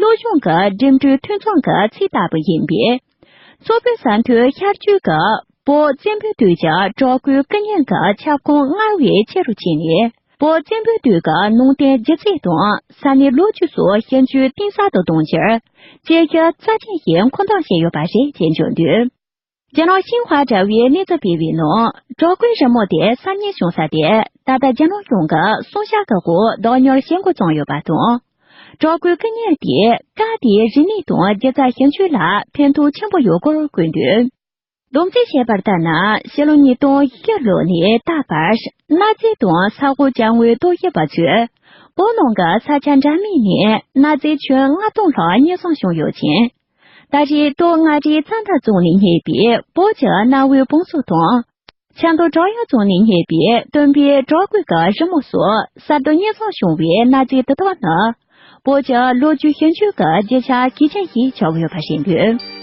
ལྷོ་གཞུང་གི་འགྲིམ་འགྲུལ་མཐུད་ཚང་གི་ཚིག་ལྟ་བུ་ཡིན་པས། མཚོ་བོད་ས་མཐོའི་ཤར་རྒྱུད་ཀྱི་བོད་བཙན་པོའི་དུས་ཀྱི་བྲག་བརྐོས་སྐུ་བརྙན་གྱི་ཁྱབ་ཁོངས་སྔར་བས་ཆེ་རུ་ཕྱིན་ནས། བོད་བཙན་པོའི་དུས་ཀྱི་ནང་རྟེན་སྒྱུ་རྩལ་དང་ས་གནས་ལོ་རྒྱུས་སོགས་ཞིབ་འཇུག་གཏིང་ཟབ་ཏུ་གཏོང་ཕྱིར། དཔྱད་ཞིབ་རྩ་ཆེན་ཞིག་མཁོ་འདོན་བྱས་ཡོད་པ་རེད་ཅེས་བརྗོད་འདུག་རྒྱ་ནག་ཤིན་ཧྭ་དྲ་བའི་གནས་ཚུལ་སྤེལ་བའི་ནང་། བྲག་བརྐོས་རི་མོ་དེ་གསར་རྙེད་བྱུང་ས་དེ་ད་ལྟ་རྒྱ་ནག་གཞུང་གི་སུང་ཤ་གི་འོག་བདག་གཉེར་བྱེད་འགོ་བརྩམས་ཡོད་པ་དང་། བྲག་བརྐོས་སྐུ་བརྙན་དེས་སྐབས་དེའི་རིག་གནས་དང་སྒྱུ་རྩལ་ཞིབ་འཇུག་ལ་ཕན་ཐོགས་ཆེན་པོ་ཡོད་སྐོར་བཀོད་འདུག་སྡོམ་རྩིས་བྱས་པར་ལྟར་ན། ཕྱི་ལོ་ཉིས་སྟོང་བཞི་ལོ་ནས་ད་བར་གནའ་རྫས་དང་ས་འོག་ཅ་དངོས་རྟོག་ཞིབ་པ་ཚོས་བོད་ནང་གི་ས་ཆ་འདྲ་མིན་ནས་གནའ་རྫས་ཁྱོན་ལྔ་སྟོང་ལྷག་རྙེད་སོན་བྱུང་ཡོད་ཅིང་། ད་རེས་སྟོད་མངའ་རིས་རྩ་མདའ་རྫོང་ནས་རྙེད་པའི་བོད་ཀྱི་གནའ་བོའི་བང་སོ་དང་། ཆབ་མདོ་བྲག་གཡབ་རྫོང་ནས་རྙེད་པའི་སྟོན་པའི་བྲག་བརྐོས་ཀྱི་རི་མོ་སོགས་གསར་དུ་རྙེད་སོན་བྱུང་བའི་གནའ་རྫས་དེ་དག་ནི། བོད་ཀྱི་ལོ་རྒྱུས་ཞིབ་འཇུག་གི་རྒྱུ་ཆ་གལ་ཆེན་ཞིག་ཆགས་ཡོད་པ་རེད་འདུག་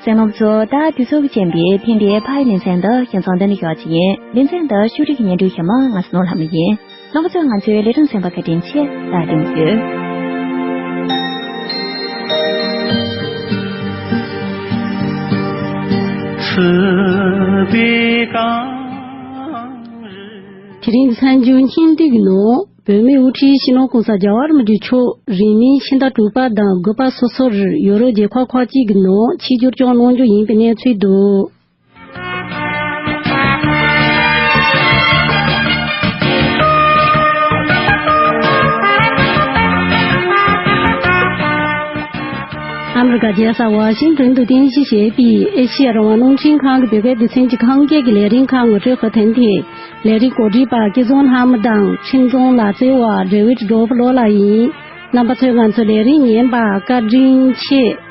གསན་མཁན་ཚོ། ད་དུས་ཚོད་ཀྱིས་རྐྱེན་པས་ཐེངས་འདིའི་ཕ་ཡི་ལེ་ཚན་འདི་ཁྱེད་ཚོ་འདི་ནས་ཞོགས་ཀྱི་ཡིན། ལེ་ཚན་འདི་ཕྱོགས་སྒྲིག་གི་སྙན་སྒྲོན་ཞུ་མི་ང་སྣོ་ལྷ་མོ་ཡིན། རྣམ་པ་ཚོས་ང་ཚོའི་ལས་རིམ་གསན་པར་བཀའ་དྲིན་ཆེ། ད་དུང་ཡོད། དེ་རིང་གི་གསར་འགྱུར་སྙིང་བསྡུས་ཀྱི་ནང་། བོད་མིའི་དབུ་ཁྲིད་སྤྱི་ནོར་༸གོང་ས་༸རྒྱལ་བ་རིན་པོ་ཆེ་མཆོག་རིང་མིན་ཕྱི་ཟླ་དྲུག་པ་དང་དགུ་པ་སོ་སོར་ཡོ་རོབ་རྒྱལ་ཁབ་ཁག་ཅིག་གི་ནང་ཆེད་བཅར་སྐྱོང་གནང་རྒྱུ་ཡིན་པའི་གནས་ཚུལ་འདུག་ཨ་མི་རི་ཀ་རྒྱལ་ས་ཝ་ཤིང་ཏོན་དུ་རྟེན་གཞི་བྱས་པའི་ཨེ་ཤི་ཡ་རང་དབང་རླུང་འཕྲིན་ཁང་གི་བོད་སྐད་སྡེ་ཚན་གྱི་ཁམས་སྐད་ཀྱི་ལས་རིམ་ཁག་ངོ་སྤྲོད་ཧུར་ཐེངས་ཏེ། ལས་རིམ་གོ་སྒྲིག་པ་སྐལ་བཟང་ལྷ་མོ་དང་འཕྲིན་བཟང་ལག་རྩལ་བ་ཌེ་ཝིད་རོབ་ལོ་ལགས་ཡིན། རྣམ་པ་ཚོས་ང་ཚོའི་ལས་རིམ་ཉན་པར་བཀའ་དྲིན་ཆེ།